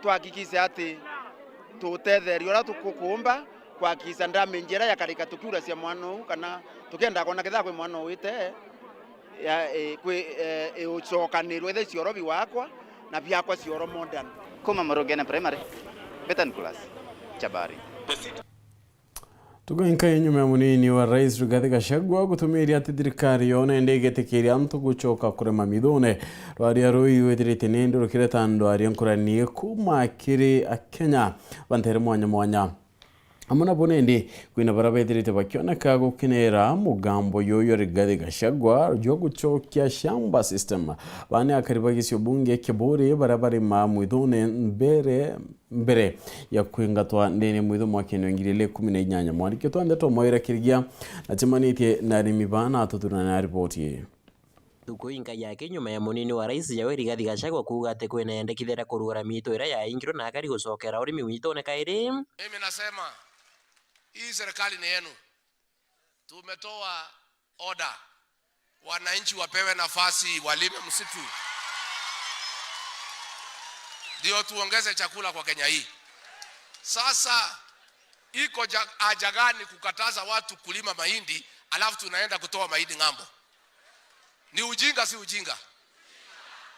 twahakikishe ati tutetheria uria tukukumba kuhakikisha damage iria yakarika tukiuracia mwana uu, kana tukienda kwona kethira kwi mwana uu ite ya, e, kwi, e, e, ucokanirwe ithe cioro biwakwa na biakwa cioro modern. Kuma Murungene Primary, Bethan Kulas, Chabari. Tugainka inyuma ya munini wa rais Rigathi Gachagua gutumiria ati thirikari yona indi igitikiria antu gucoka kurima mithune. Rwaria ruu igwitiritie ni ndurukire ta ndwaria nkurani kuma kiri Akenya bantere mwanya mwanya. Amwe nabo nindi kwina baria bethirite bakioneka gukenera mugambo juju Rigathi Gachagua jwa gucokia shamba system. Baa ni akari ba gicigo bunge kia Buuri baria barimaa mwithune mbere, mbere ya kwingatwa ndene mwithu mwakene wa ngiri igiri ikumi na inyanya. Mwandiki wetu wa ndeto Mwaura Kirigia acemanitie na arimi baa na atuthurana na riboti ii. Thuku inkai yake nyuma ya munini wa rais Yoweri Rigathi Gachagua kuuga ati kwina yendekithia ria kurugura miitu iria yaingirwe na akari gucokera urimi witune kairi. Mimi nasema, hii serikali ni yenu. Tumetoa order, wananchi wapewe nafasi walime msitu, ndio tuongeze chakula kwa Kenya hii. Sasa iko ja-, haja gani kukataza watu kulima mahindi alafu tunaenda kutoa mahindi ng'ambo? Ni ujinga, si ujinga?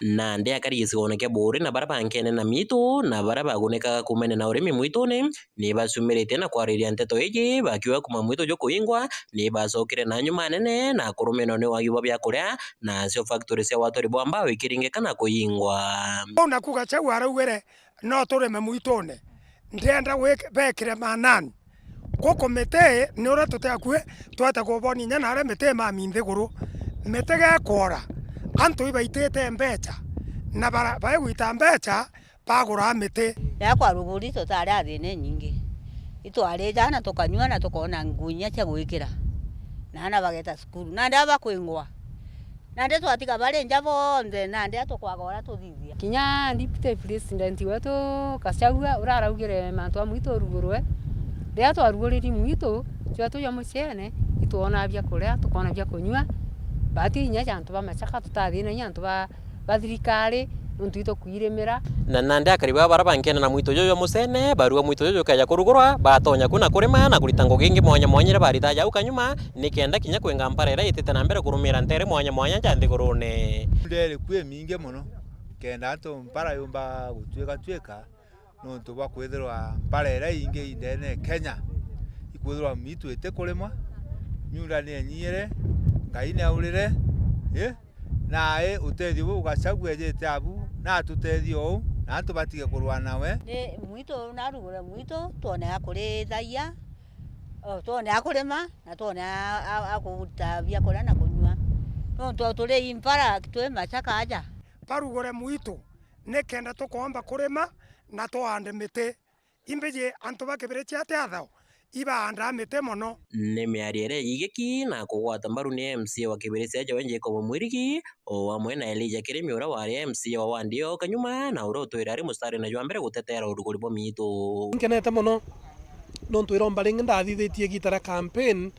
Nandi akari gicigone kia Buuri na baria bankene na miitu na baria bagunikaga kuumania na urimi mwitune, ni bacumiritie na kwariria nteto iji, bakiuga kuuma mwitu jukuingwa, ni bacokire na nyuma nene na kurumirwa ni wagi bwa biakuria, nacio factory cia waturi bwa mbao ikiringika na kuingwa. Uu naku Gachagua araugire, no turime mwitune. Ndienda gwik-, bekire manani. Guku miti ni uria tuti akui, twete kubonia inya naria miti mami nthiguru. Miti gekwora, antu ibaitite mbecha, na bara-, baigwita mbecha, bagura miti. Riria kwaruguri tutari a thina inyingi. Itwari jana tukanyua na tukoona nguu inya cia gwikira. Na aana bageta cukuru. Nandi aba bakwingwa. Nandi twatiga bari nja bonthe, nandi a tukwaga uria tuthithia. Kinya deputy president wetu Gachagua uria araugire mantu a mwitu urugurwe, riria twaruguriri mwitu, jwetu jwa mucene, itwona bia kuria, tukoona bia kunyua, bati inya ja antu ba machaka, tutathina inya antu ba, ba thirikari, nontu itwikwirimira. Na nandi akari baa baria bankene na mwitu juju jwa mucene, barua mwitu juju jukeja kurugurwa, batonya ku na kurima na kurita ngugi ingi mwanya mwanya iria baritaga jau kanyuma, nikenda kinya kwinga mpara iria itite na mbere kurumira nteere mwanya mwanya ja nthigurune. Miunda iri ku imingi mono, kenda antu mpara yumba gutwika twika, nontu bwa kwithirwa mpara iria ingi indene Kenya ikwithirwa miitu itikurimwa, miunda ni inyiire, Ngai ni aurire, ii, nai utethio buu Gachagua ejite abu, na atutethie uu, na antu batige kurwa nawe. Ni mwitu narugure mwitu, twone a kurithagia, o, twone a kurima, na twone a, a, a kuruta biakuria na kunyua. Nontu turi i mpara, twi machaka aja. Barugure mwitu, nikenda tukoomba kurima na tuaande miti. Imbiji antu ba Kibirichia ati athao, ibaandaa miti mono. Ni miario iria igiki na kugwata mbaru ni M C A wa Kibirichia Joe Jacob Mwirigi, o amwe na Elijah Kirimi uria wari M C A wa wandi iyo kanyuma na uria utwire ari mustarine jwa mbere gutetera uruguri bwa miitu. Nkenete mono nontu iromba ringi ndathithitie igita ria campaign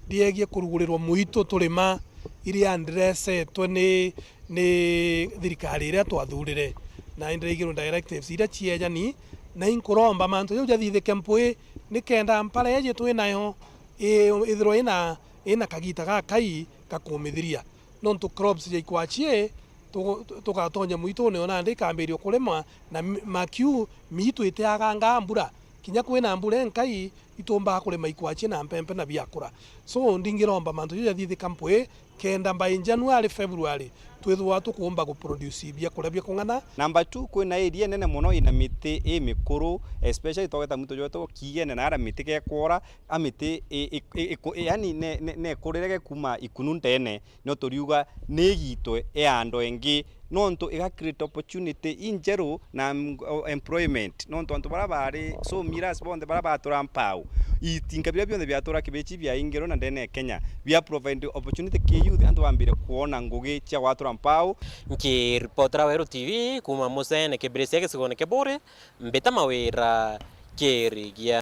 riegie kurugurirwa mwitu turima iria ndiresetwe ni ni thirikari iria twathurire, na indiraigirwe directives iria ciejani, na inkuromba mantu jau jathithike mpwi, nikenda mpara iji twi nayo i-, ithirwe ina, ina kagita gakai ga kumithiria. Nontu crops ja ikwachie, tu-, tu-, tugatonya mwitune, ona nandi ikambiria kurima, na mi-, makiu miitu itiagangaa mbura. Kinya kwina mbura inkai, itumbaa kurima ikwachie na mpempe na biakura. So, ndingiromba mantu jau jathithika mpwi, kenda by January, February, twithirwa tukuumba guproduce biakuria bia kung'ana. Number two, kwina area nene mono ina miti imikuru, especially twagweta mwitu jwetu kiigene na aria miti gekwora, a miti i, i, i, iku-, i, yani ne, ne, nekurire gekuma ikunu ndene, no turiuga ni igitwe iandwe ingi, nontu iga create opportunity injeru na, mm, o-, employment, nontu antu baria bari so miras bonthe baria batura mpau, itinka biria bionthe biatura Kibirichi biaingirwe na ndene ya Kenya, bia provide opportunity ki youth, antu bambire kwona ngugi cia gwatura mpau. Nkiripotera Weru T V kuma Mucene Kibirichia gicigone kia Buuri, mbita Mawira Kirigia.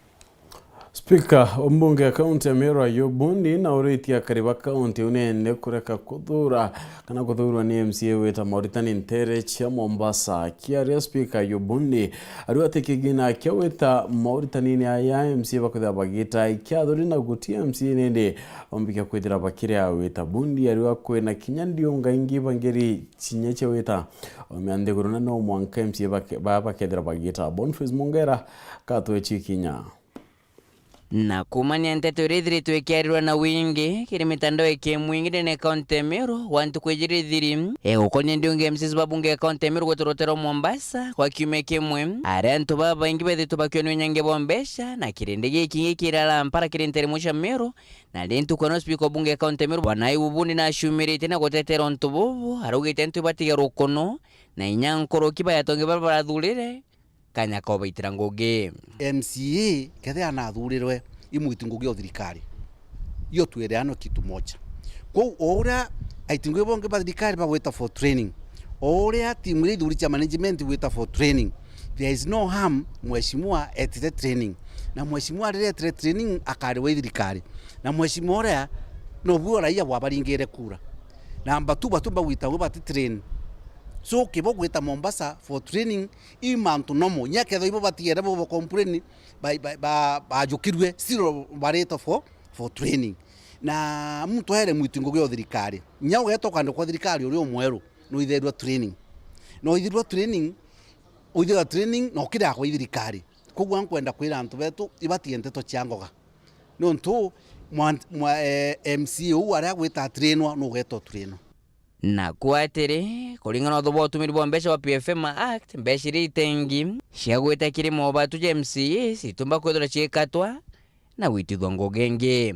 Spika wa mbunge ya kaunti ya Meru Ayub Bundi nauritie akari ba kaunti unene kureka kuthura kana kuthurwa ni M C A wita Mauritani ntere cia Mombasa. Kiaria Spika Ayub Bundi ariuga ati kigina kia wita Mauritani ni aya M C A bakwithira bagita ikiathuri na guti M C A nindi bambikia kwithira bakiria wita. Bundi ariuga kwina kinya ndiunga ingi bangeri cinya cia wita omea nthiguru na no mwanka M C A bake-, ba-, bakethira bagita. Boniface Mongera katwe chikinya. Na kuumania nteto iria ithiritwe ikiarirwa na wingi kiri mitandao ya kimwingi ndene ya kaunti ya Meru gwa ntuku ijiri ithiri, igukonia ndiungi M Cs ba bunge ya kaunti ya Meru gwita rutere rwa Mombasa gwa kiumia kimwe, aria antu babaingi bethitwe bakionua unyangia bwa mbeca na kirindi gikingi kirara mpara kiri nteere imwe cia Meru. Na ri ntuku ino, spika wa bunge ya kaunti ya Meru, Bwana Ayubu Bundi, naciumiritie na gutetera untu bubu, araugite antu ibatiga rukuno na inya nkuruki ba atongi baria barathurire kanya ka ubaitira ngugi. M C A kethira anathurirwe, imwiti ngugi o thirikari. Hiyo tuelewane kitu moja. Kwou o uria aiti ngugi bongi ba thirikari bagwita for training, o uria timu iria ithuri cia management igwita for training, there is no harm mheshimiwa etire training. Na mheshimiwa riria etire training, akariwa i thirikari. Na mheshimiwa uria nobu raia bwabaringire kura. Number two, batu bagwita we bati train. So kibo gwita Mombasa for training, i mantu nomo. Inya kethira ibo batiere bo ba complain, ba, ba, ba, bajukirwe, still barite for, for training. Na muntu aere mwiti ngugi o thirikari. Inya ugeta ukandikwa thirikari uri umweru, no itherwa training. No itherwa training, uithirwa training, no kirakwa i thirikari. Koguo nkwenda kwira antu betu, ibatie nteto cia ngoga. Nontu mwan-, mwa-, eh, M C A uu aria agwita trainwa, nugeta trainwa. Naku atiri, kuringana na utho bwa utumiri bwa mbeca bwa P F M Act, mbeca iria itengi cia gwita kiri mobatu ja M C As itumba kwithirwa ciikatwa na gwitithua ngugi ingi.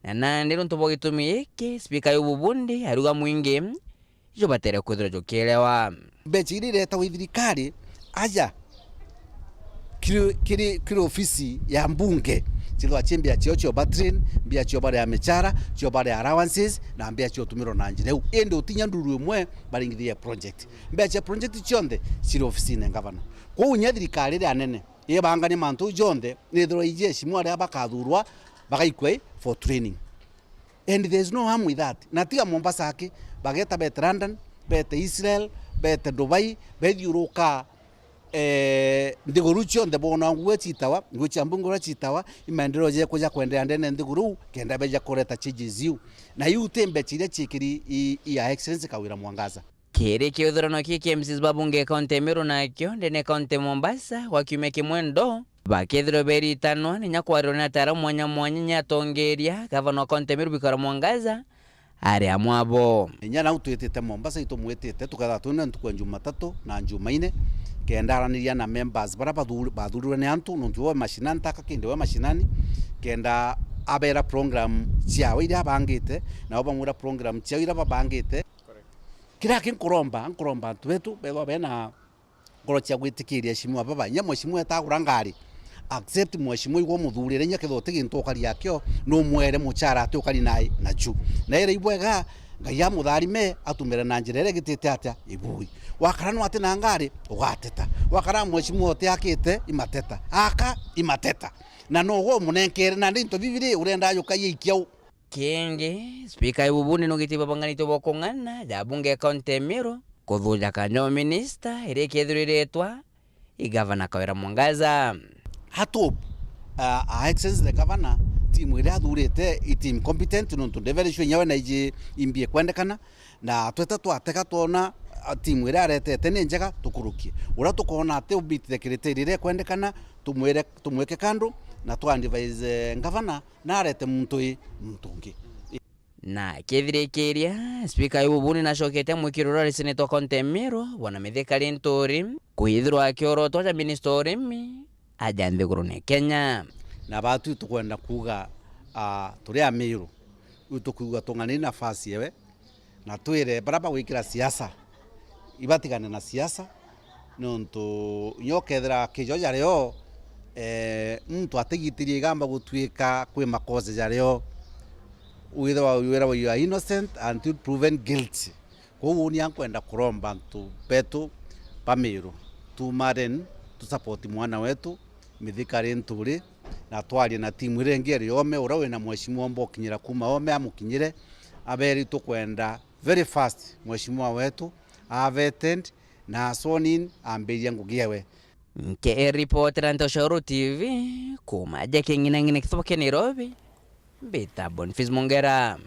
Na nandi nontu bwa gitumi giki, spika Ayubu Bundi ariuga mwingi jubatere kwithirwa jukielewa. Mbeca iria iretagwa i thirikari, aja kiri, kiri, kiri ofisi ya mbunge, cithwa ci mbia cio cio ba train, mbia cio baria michara, cio baria allowances, na mbia cio utumirwa na njira iu. Indi utinya nduru imwe baringithia project. Mbia cia project cionthe ciri ofisine ngavana. Kwou inya thirikari iria nene ibangania mantu jonthe, nithirwa iji eshimwa aria bakathurwa bagaikwa for training. And there is no harm with that. Na tiga Mombasa aki, bageta bete London, bete Israel, bete Dubai, bethiuruka, eh, nthiguru cionthe, bona nguo citawa, nguo cia mbunge uria citawa, i maendeleo jekwa ja kwenderea ndene nthiguru, kenda beja kureta changes iu. Na iu ti mbeca iria ciikiri i, i ya Excellency Kawira Mwangaza. Kiri kiuthurano kii kia M Cs ba bunge kaunti ya Meru nakio ndene kaunti ya Mombasa gwa kiumia kimwe ndo, bakethirwa beritanwa ninya kwarirwa ni ataaramu mwanya mwanya, inya atongeria, gavana wa kaunti ya Meru Bikora Mwangaza ari amwe abo. Inya nau twitite Mombasa, itumwitite, tukethirwa twina ntuku ya Jumatatu na Jumaine, kenda araniria na members baria bathur-, bathurirwe ni antu, nontu we mashinani taka kindi we mashinani, kenda abera program ciawe iria abangite, nao bamwira program ciao iria babangite. Kiria kinkuromba, nkuromba antu betu bethwa bena ngoro cia gwitikiria eshimwa baba. Inya mheshimiwa etagura ngari, accept mheshimiwa igwe umuthurire, inya kethirwa uti gintu ukari akio, numwere muchara ati ukari nai nachu. Na ira ibwega, Ngai amutharime, atumire na njira iria igitite atia? Ibui. Wakara no ati na ngari, ugateta. Wakara mheshimiwa uti akite, imateta. Aka, imateta. Na no gwe umunenkere, na ndi into bibiri urenda ajukaie ikiau. Kingi, spika Ayubu Bundi nugite babanganite bwa kung'ana ja bunge ya kaunti ya Meru kuthuja kanya o minista iria ikethiriritwa i gavana Kawira Mwangaza. Hatop, uh, Her Excellency the Governor, timu iria athurite i timu competent, nontu ndi very sure inya we na iji imbi ikwendekana, na tweta twatega twona, uh, timu iria aretete ni njega, tukurukie. Uria tukoona ati u meet the criteria iria ikwendekana, tumwire, tumwike kando, na twa advise, eh, gavana, na arete muntu i muntu ungi. Na akithirikiria, spika Ayubu Bundi nacokete amwikirura ri seneta wa kaunti ya Meru, Bwana Mithika Linturi, kwithirwa akiorotwa ja minista wa urimi aja nthigurune Kenya. Na batu tukwenda kuuga, ah, turi Amiru, riu tukwigua tung'ani nafasi ewe, na twire baria bagwikira siasa ibatigane na siasa, nontu inya ukethira kijo jario, eh, muntu atigitirie igamba gutuika kwi makosa jario, withirwa wira you are innocent until proven guilty. Kwou uni ankwenda kuromba antu betu ba Miru, tumaren, tusupport mwana wetu, Mithika Linturi, na twarie na timu iria ingi iri Ome, uria wina mheshimiwa omba ukinyira kuma Ome amukinyire, aberi tukwenda very fast mheshimiwa wetu a vetted na a sworn in ambiria ngugi ewe. Nkiripotera Ntoshoro T V kuma ja king'inang'ina kithuba kia Nairobi, mbita Boniface Mongera.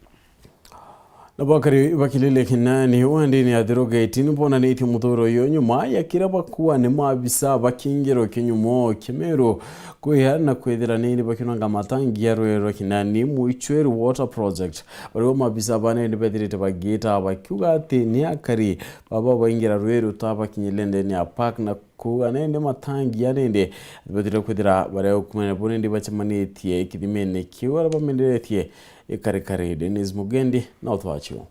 Na bakari bakilile kinani wandini ya Thirogeti ni bonanitie muthuro uyu nyuma ya kira bakua ni maabisa ba kingiro kinyumo kia Meru kwiha na kwithira nini bakiunanga matangi ya rwiri rwa kinani Muichweri Water Project. Baria maabisa bane ni bethirite bagiita bakiuga ati ni akari baba baingira rwiri utabakinyire ndene ya park na kuuga nende matangi ya nende bethire kwithira baria ukumene bo nende bacemanitie kithimene kiu aria bamenderetie ikarikari. Dennis Mugendi na utwacio.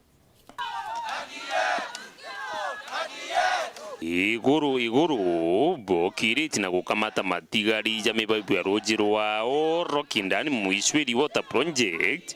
Iguru, iguru, bokiriti na gukamata matigari ja mibaibu ya ruuji rwao rwa Kindani Muichweri Water Project.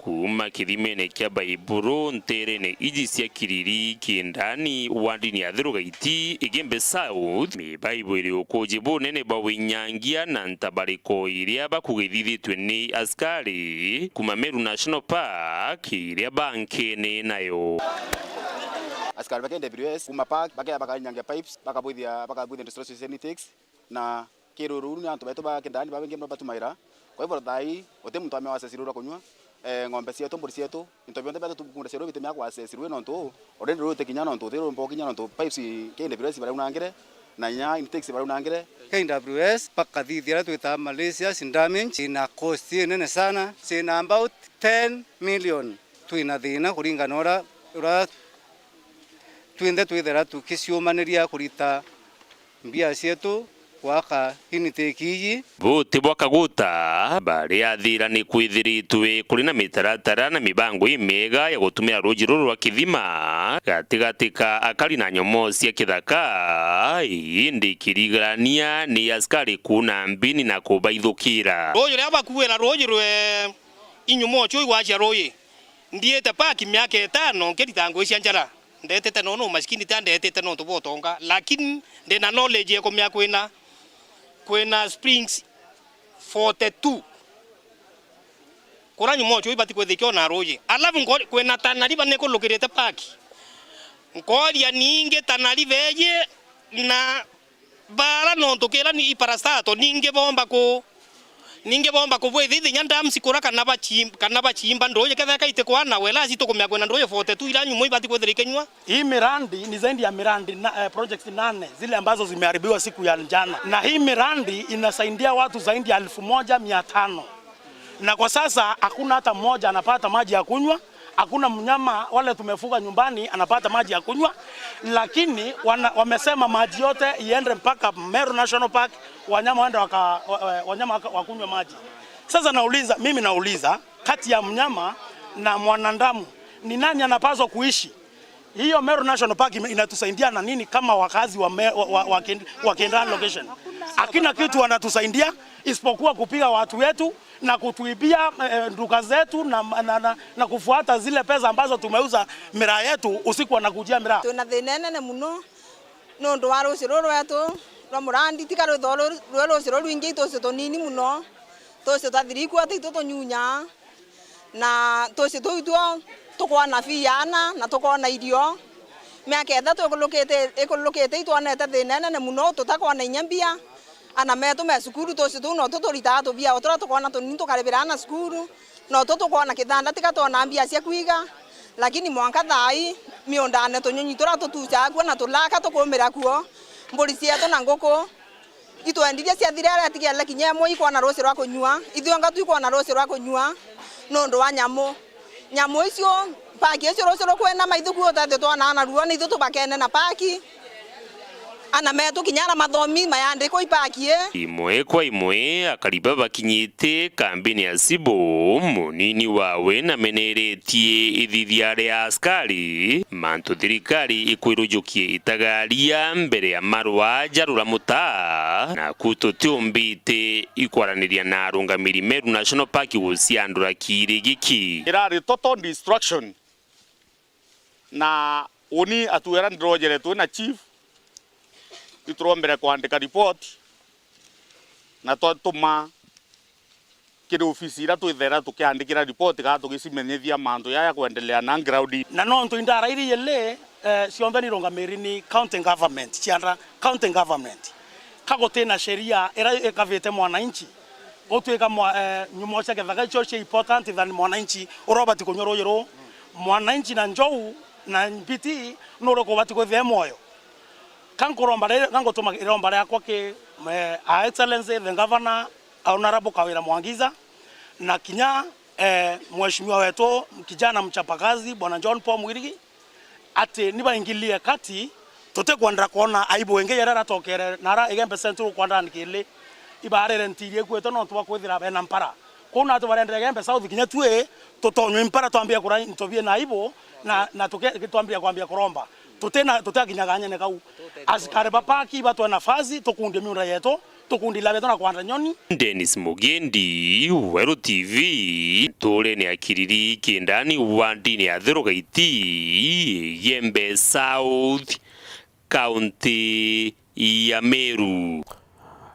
Kuuma kithimene kia Baiburu nteerene iji cia Kiriri Kindani wandini ya Thirugaiti Igembe South, mibaibu iri ukuuji bunene bwa winyangia na ntabariko iria bakugithithitue ni askari kuuma Meru National Park iria bankene nayo. Askari ba K W S kuuma park bakea bakarinyangia pipes, bakabwithia, bakabwithia destruction cia Nitex, na kiruru ni antu betu ba Kindani babaingi mono batumaira. Kwa hivyo thaa ii guti muntu amea access ruu rwa kunyua, eh, ng'ombe cietu, mburi cietu, into bionthe bietu tukunda cia ruu bitimea ku access ruu nontu already ruu rutikinya nontu uti ruu mbokinya nontu pipes K W S baraunangire na inya intakes baraunangire. K W S bakathithia aria twitaga malicious damage ina cost inene sana, cina about ten million. Twina thina kuringana uria, uria twinthe twithira tukiciumaniria kurita mbia cietu gwaka initeki iji. Buti bwa kaguta, bariathira ni kwithiritwe kuri na mitaratara na mibango imiega ya gutumira ruuji ruru rwa kithima gatigati ka akari na nyomo cia kithaka, indi kirigarania ni askari kuuna mbini na kubaithukira. Ruuji ruria bakuira ruuji rwe inyuma ucio igwacia ruuji. Ndiite park miaka itano nkirita ngugi cia njara. Ndetete nontu umaskini tia ndetete nontu bwa utonga, lakini ndina knowledge ya kumenya kwina, kwina springs forty-two. Kuria nyuma ucio ibati kwithikio na ruuji. Alafu nko-, kwina Tana River nikulukirite park. Nkoria ningi Tana River iji na bara nontu kira ni iparastato, ningi bomba ku-, ningi bomba kubwithithia inya dams kura kana bachim-, kana bachimba nduuji ketheka iti kwana wela, asi tukumea kwina nduuji forty-two iria nyumo ibati kwithira ikinyua. Hii miradi ni zaidi ya miradi na, eh, projects nane zile ambazo zimeharibiwa siku ya jana. Na hii miradi inasaidia watu zaidi ya elfu moja mia tano. Na kwa sasa hakuna hata mmoja anapata maji ya kunywa, hakuna mnyama wale tumefuga nyumbani anapata maji ya kunywa, lakini wana-, wamesema maji yote iende mpaka Meru National Park, wanyama waende waka-, wa-, wa-, wanyama waka-, wakunywe maji. Sasa nauliza, mimi nauliza, kati ya mnyama na mwanadamu, ni nani anapaswa kuishi? Hiyo Meru National Park ime-, inatusaidia na nini kama wakazi wa me-, wa, wa, wa Ken-, wa Kendal location? Hakuna kitu wanatusaidia isipokuwa kupiga watu wetu na kutuibia, eh, duka zetu na, na, na, na kufuata zile pesa ambazo tumeuza miraa yetu usiku wanakujia miraa. Twina thina inene muno nontu wa ruuji ruru rwetu rwa murandi, tiga rwithoo rwi ruuji rurwingi, tuuji tunini muno, tuuji twa thiriku ati itu tunyunyaa. Na tuuji tuu ituo tukwona fee ya aana na tukwona irio. Miaka ithatu ikurukite, ikurukite itwonete thina inene muno, tutakwona inya mbia. Aana metu me cukuru, tuuji tuu no tu turitaga tubia o turia tukwona tunini tukaribira aana cukuru, no tu tukwona kithanda tiga twona mbia cia kwiga. Lakini mwanka thaa ii miundane tunyunyi turia tutucaga kuo na tulaka tukumira kuo, mburi cietu na nguku, itwendirie ciathira, aria atigerere kinya imwe ikwona ruuji rwa kunyua, ithionga twikwona ruuji rwa kunyua nontu wa nyamu. Nyamu icio, paki icio ruuji rukwinama, ithuku utethio twonaa na ruo, ni ithu tubakene na paki. Ana metu kinya ara mathomi mayandikwa i paki ii. Imwe kwa imwe, akari babakinyite kambini ya Sibo, munini wawe nameneretie ithithia ria askari, mantu thirikari ikwirujukie itagaria mbere ya marwa ja rura mutaa, naku tutiumbite ikwaraniria na arungamiri Meru National Park guciandura kiiri giki. Irari total destruction. Na uni atuera ndirojere twi na chief, iturombere kwandika report, na twatuma kiri ofisi iria twithera tukiandikira report kana tugicimenyithia mantu jaya kwendelea na ground. Na nontu indara iria ili, eh, cionthe ni irungamiri ni county government, ciandra county government, ka gutina sheria iria ikavite mwananchi, Gutwika mwa-, eh, nyumo cia githaka icio cia important than mwananchi uria ubati kunyua ruuji ruu. Mwananchi na njou na mbiti nuri kubati kwithia e mwoyo. Ka nkuromba ri-, ka ngutuma iromba riakwa ki, eh, Her Excellency the Governor, Honourable Kawira Mwangiza, na kinya, eh, mheshimiwa wetu kijana mchapakazi Bwana John Paul Mwirigi, ati ni baingilie kati, tutikwenda kwona aibu ingi ya iria iratokere na ara Igembe Central kwandani kili ibarire ntiri ikwite nontu bwa kwithira bena mpara. Kwou natu barenda Igembe South kinya tui tutonywe mpara twambie kura into biena aibu na, na tuke-, twambie kwambia kuromba. Tutina, tutiakinyaga nyene kau. Asikari ba paki batwe nafasi tukundi miunda yetu, tukundi ila betu na kwanda nyoni. Dennis Mugendi, Weru T V, nturene ya Kiriri, Kindani, wardini ya Thiru Gaiti, Igembe South, kaunti ya Meru.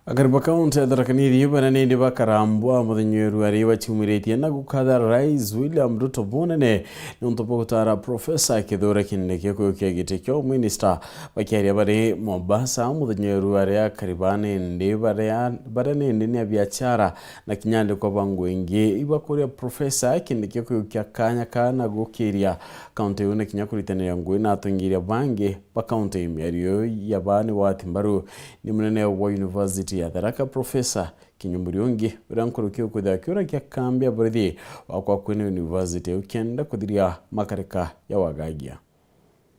Akari ba kaunti ya Tharaka Nithi baria nindi bakarambwa muthenya wa ruari baciumiritie na gukatha Rais William Ruto bunene niuntu bwa gutara Professor Kithure Kindiki kujukia giti kia uminista. Bakiaria bari Mombasa muthenya wa ruari, akari ba nindi baria, baria nindi ni abiachara na kinya andikwa ba ngugi ingi ibakuria Professor Kindiki kujukia kanya kaa na gukiria kaunti iu na kinya kuritaniria ngugi na atongeria bangi ba kaunti. Miario ya baa ni wati mbaru ni munene wa University ya Tharaka, Professor Kinyua Muriungi, uria nkuruki ukwithirwa akiuragia kambi ya borithi wa kwa kwina university iu kenda kuthiria makarika ya wagagia.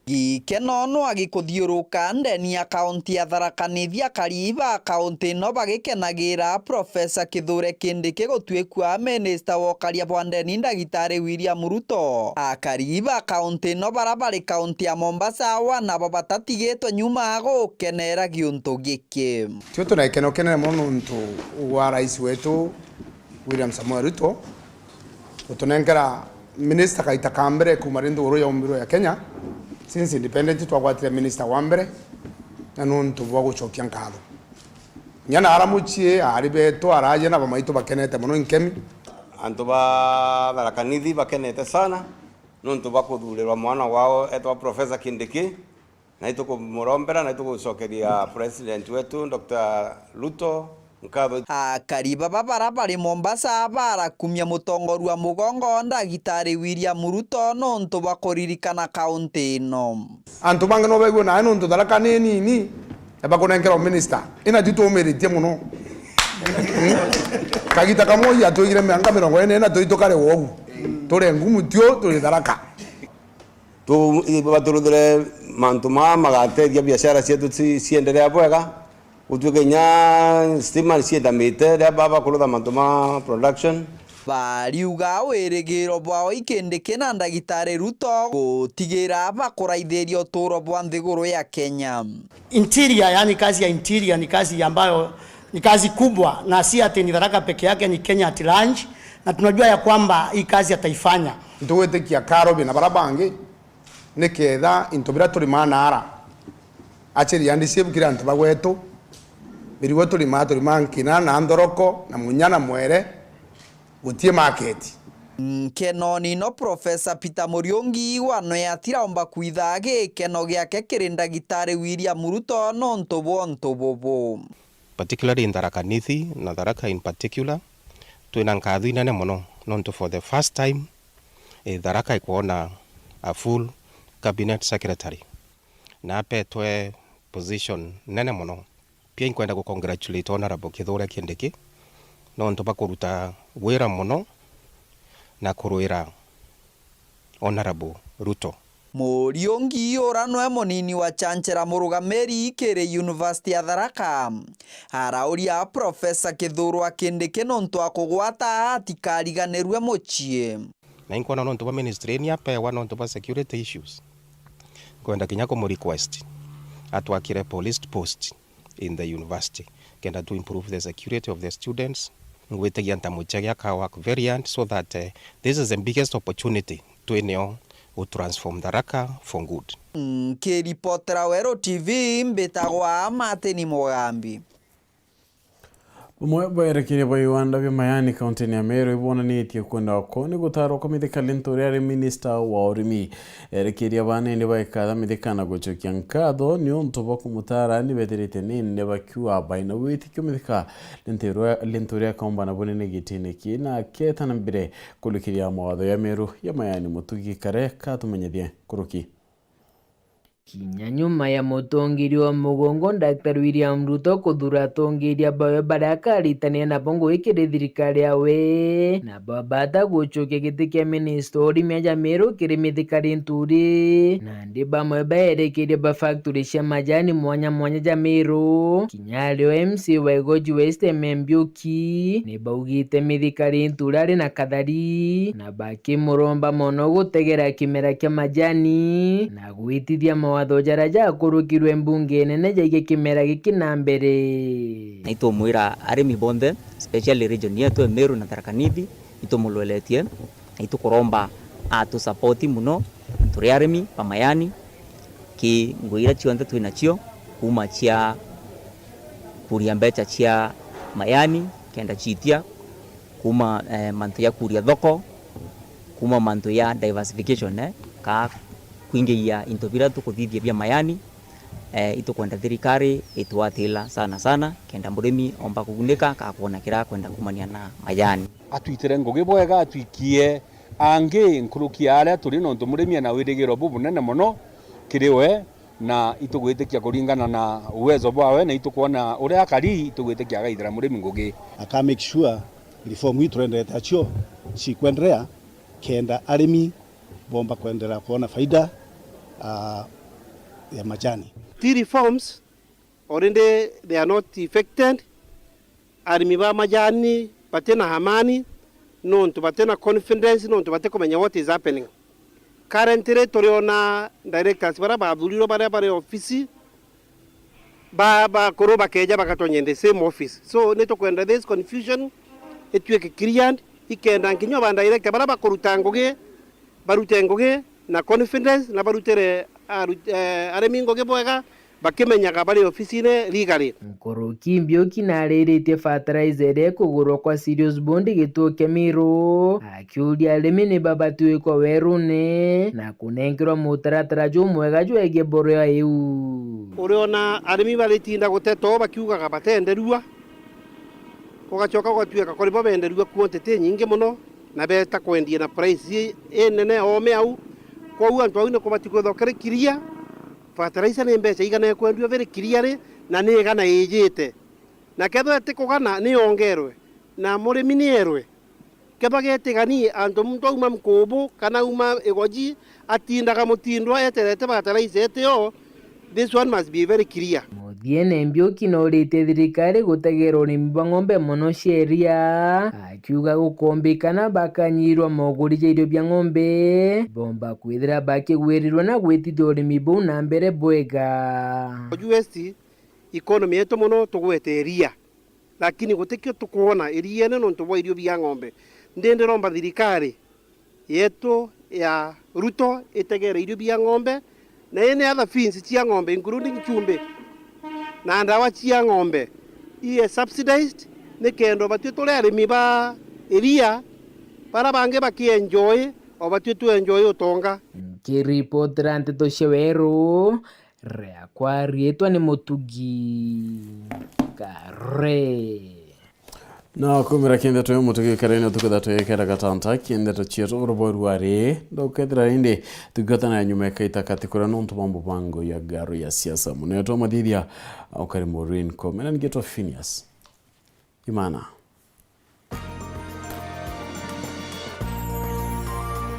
Gikeno no agikuthiuruka ndeni ya kaunti ya Tharaka Nithi, akari ba kaunti ino bagikenagira Professor Kithure Kindiki gutuikua minista wa ukaria bwa ndeni Ndagitari William Ruto. Akari ba kaunti ino bara bari kaunti ya Mombasa awa nabo batatigitwe nyuma gukenera giuntu giki. Tio tuna gikeno kinene mono nontu wa rais wetu William Samoei Ruto gutunenkera minister kaita ka mbere kuuma ri nthiguru yaumbirwe ya Kenya. Since independent twagwatire minister wa mbere, na nontu bwa gucokia nkatho. Kinya na ara mucii, aari betu, araaja na bamaitu bakenete mono inkemi. Antu ba Tharaka Nithi bakenete sana nontu bwa kuthurirwa mwana wao etwa Professor Kindiki. Na itukumurombera na itugucokeria President wetu Doctor Ruto nkatho. Akari baba bara bari Mombasa barakumia mutongoria wa mugongo Ndagitari William Ruto nontu bwa kuririkana kaunti ino. Antu bangi no baigua nae nontu Tharaka ni nini, na bakunenkerwa minister. Ina ju twumiritie mono. Mm. Kagita kamwe ii atwigire miaka mirongo ina ina tui tukare wogu. Turi ngumu tio, turi Tharaka. Tu-, baturuthire mantu maa magatethia biashara cietu ci-, cienderea bwega, gutuike inya stima ciendamite riria baba bakurutha mantu ma production. Bariuga wirigiro bwao ikindi kina Ndagitari Ruto gutigira bakuraithiria uturo bwa nthiguru ya Kenya. Interior, yani kazi ya interior ni kazi ambayo ni kazi kubwa, na si ati ni Tharaka peke yake, ni Kenya at large, na tunajua ya kwamba hii kazi ataifanya. Ntugwitikia Karobi na bara bangi, niketha into biria turimaa naara, actually, and save kiri antu ba gwetu, mirigo turimaa, turimaa nkina na nthoroko na munya na mwere, gutii market. Nkeno nino Professor Peter Muriungi wanwe atiraomba kwitha gikeno giake kiri Ndagitari William Ruto nontu bwa untu bubu. Particularly in Tharaka Nithi na Tharaka in particular, twina nkatho inene mono nontu for the first time, eh, Tharaka ikwona a full cabinet secretary na apetwe position nene mono. Pia inkwenda ku congratulate Honourable Kithure Kindiki nontu bwa kuruta wira mono na kurwira Honourable Ruto. Muriungi ura nwe munini wa Chancellor murugamiri kiri University ya Tharaka, arauria Professor Kithure Kindiki nontu wa kugwata atikariganirue mucii. Na inkwona nontu bwa ministry ni apewa nontu bwa security issues, nkwenda kinya kumu request atwakire police post in the university, kenda to improve the security of the students. Ngwitigia ntamuchege aka work very hard so that, eh, this is the biggest opportunity twinio u transform Tharaka for good. Nkiripotera Weru T V, mbitagwa Martin Mugambi. Bamwe ba erekeria ba iwanda bia majani kaunti-ini ya Meru ibonanitie kwenda kwao ni gutaarwa kwa mithika ni nturia ari minista wa urimi. Erekeria baa nindi baikatha mithika na gucokia nkatho ni untu bwa kumutaara ni bethirite nindi bakiuga baina witikio mithika ni nturia, ni nturia akaumba na bunene gitine kii na aketa na mbere kurikiria mawatho ya Meru ya majani. Mutugi Kare katumenyethie nkuruki. Kinya nyuma ya mutongeria wa mugongo Daktari William Ruto kuthuura atongeria bawe baria akaritania nabo ngugi kiri thirikari yawe, na babata gucokia giti kia minista wa urimi aja Meru kiri mithika ni nturi, nandi bamwe baerekeria ba factory cia majani mwanya mwanya ja Meru. Kinya ario M C wa Igoji West Eme Mbiuki, ni baugite mithika ni nturi ari na kathari, na bakimuromba mono gutegera kimera kia majani, na gwitithia mawatho jaria jakurukirwe mbunge nene jaige kimera giki na mbere. Na itumwira arimi bonthe, especially region yetu ya Meru na Tharaka Nithi, itumulweletie, na itukuromba atusapoti muno, turi arimi ba majani, ki ngugi iria cionthe twinacio, kuuma cia kuria mbeca cia majani, kenda ciitia, kuuma, eh, mantu ya kuria thoko, kuuma mantu ya diversification, eh, kaa kwingiia into biria tukuthithia bia majani, eh, itukwenda thirikari itwatila sana sana, kenda murimi omba kugunika, kaa kwona kiria akwenda kumania na majani. Atwitire ngugi bwega, atwikie angi nkuruki ya aria turi, nontu murimi ena wirigiro bubunene mono kiri we, na itugwitikia kuringana na uwezo bwawe, na itukwona uria akari, itugwitikia agaithira murimi ngugi. Aka make sure reform ii turendete acio cikwenderea, kenda arimi bomba kwenderea kwona faida, ah, ya majani. Ti reforms, already they are not effected. Arimi ba majani batina amani, nontu batina confidence, nontu batikumenya what is happening. Currently, turiona directors baria bathurirwe baria bari ofisi, ba, bakuru bakeja bagatonyia in the same office. So, nitukwenda this confusion ituike cleared, ikenda nkinya ba director baria bakuruta ngugi, barute ngugi na confidence, na barutire aru-, eh, arimi ngugi bwega, bakimenyaga bari ofisine legally. Nkuruki Mbiuki nariritie fertilizer iria ikugurwa kwa Sirius Bond gituo kia Meru, akiuria arimi ni babatwikwa werune na kunenkerwa mutaratara jumwega jwegie mborera iu. Uriona arimi baritinda guteta uu bakiugaga batenderua, ugacoka ugatuika kuri bo benderua quantity nyingi mono, na beeta kwendia na price i, i nene oome au. Kwou antu au ni kubati kwithwa kiri clear, fertilizer ni mbeca igana ikwendua very clearly, na ni igana ijite. Na kethwa itikugana, ni yongerwe, na murimi ni erwe. Kethwa getigani, antu muntu auma Nkubu kana auma Igoji, atindaga mutindwa eterete fertilizer itio, this one must be very clear. Muthiene Mbiuki noritie thirikari gutegera urimi bwa ng'ombe mono cia iria, akiuga gukombikana bakanyirwa moguri ja irio bia ng'ombe, bomba kwithira bakigwirirwa na gwitithia urimi buu na mbere bwega. Igoji West, economy yetu mono tugwete iria, lakini gutikio tukwona iriene nontu bwa irio bia ng'ombe. Ndi ndiromba thirikari yetu ya Ruto itegere irio bia ng'ombe, na ine other feeds cia ng'ombe, including chumbi na ndawa cia ng'ombe, ie subsidized, nikenda batwi turi arimi ba iria, bara bangi bakienjoy, o batwi tuenjoy utonga. Nkiripotera nteto cia Weru, riakwa riitwa ni Mutugi Kare. Na kumira kindeto ya Mutugi Kare ni utuku thatu ikenda gatanta kindeto cietu buru bwa ruari. Ndukethira indi tukiotana nyuma ikaita kati kuria nontu bwa mubango ya Ngaru ya Siasa. Munene twa mathithia ukari Maureen Komena, ngetwa Phineas Imana.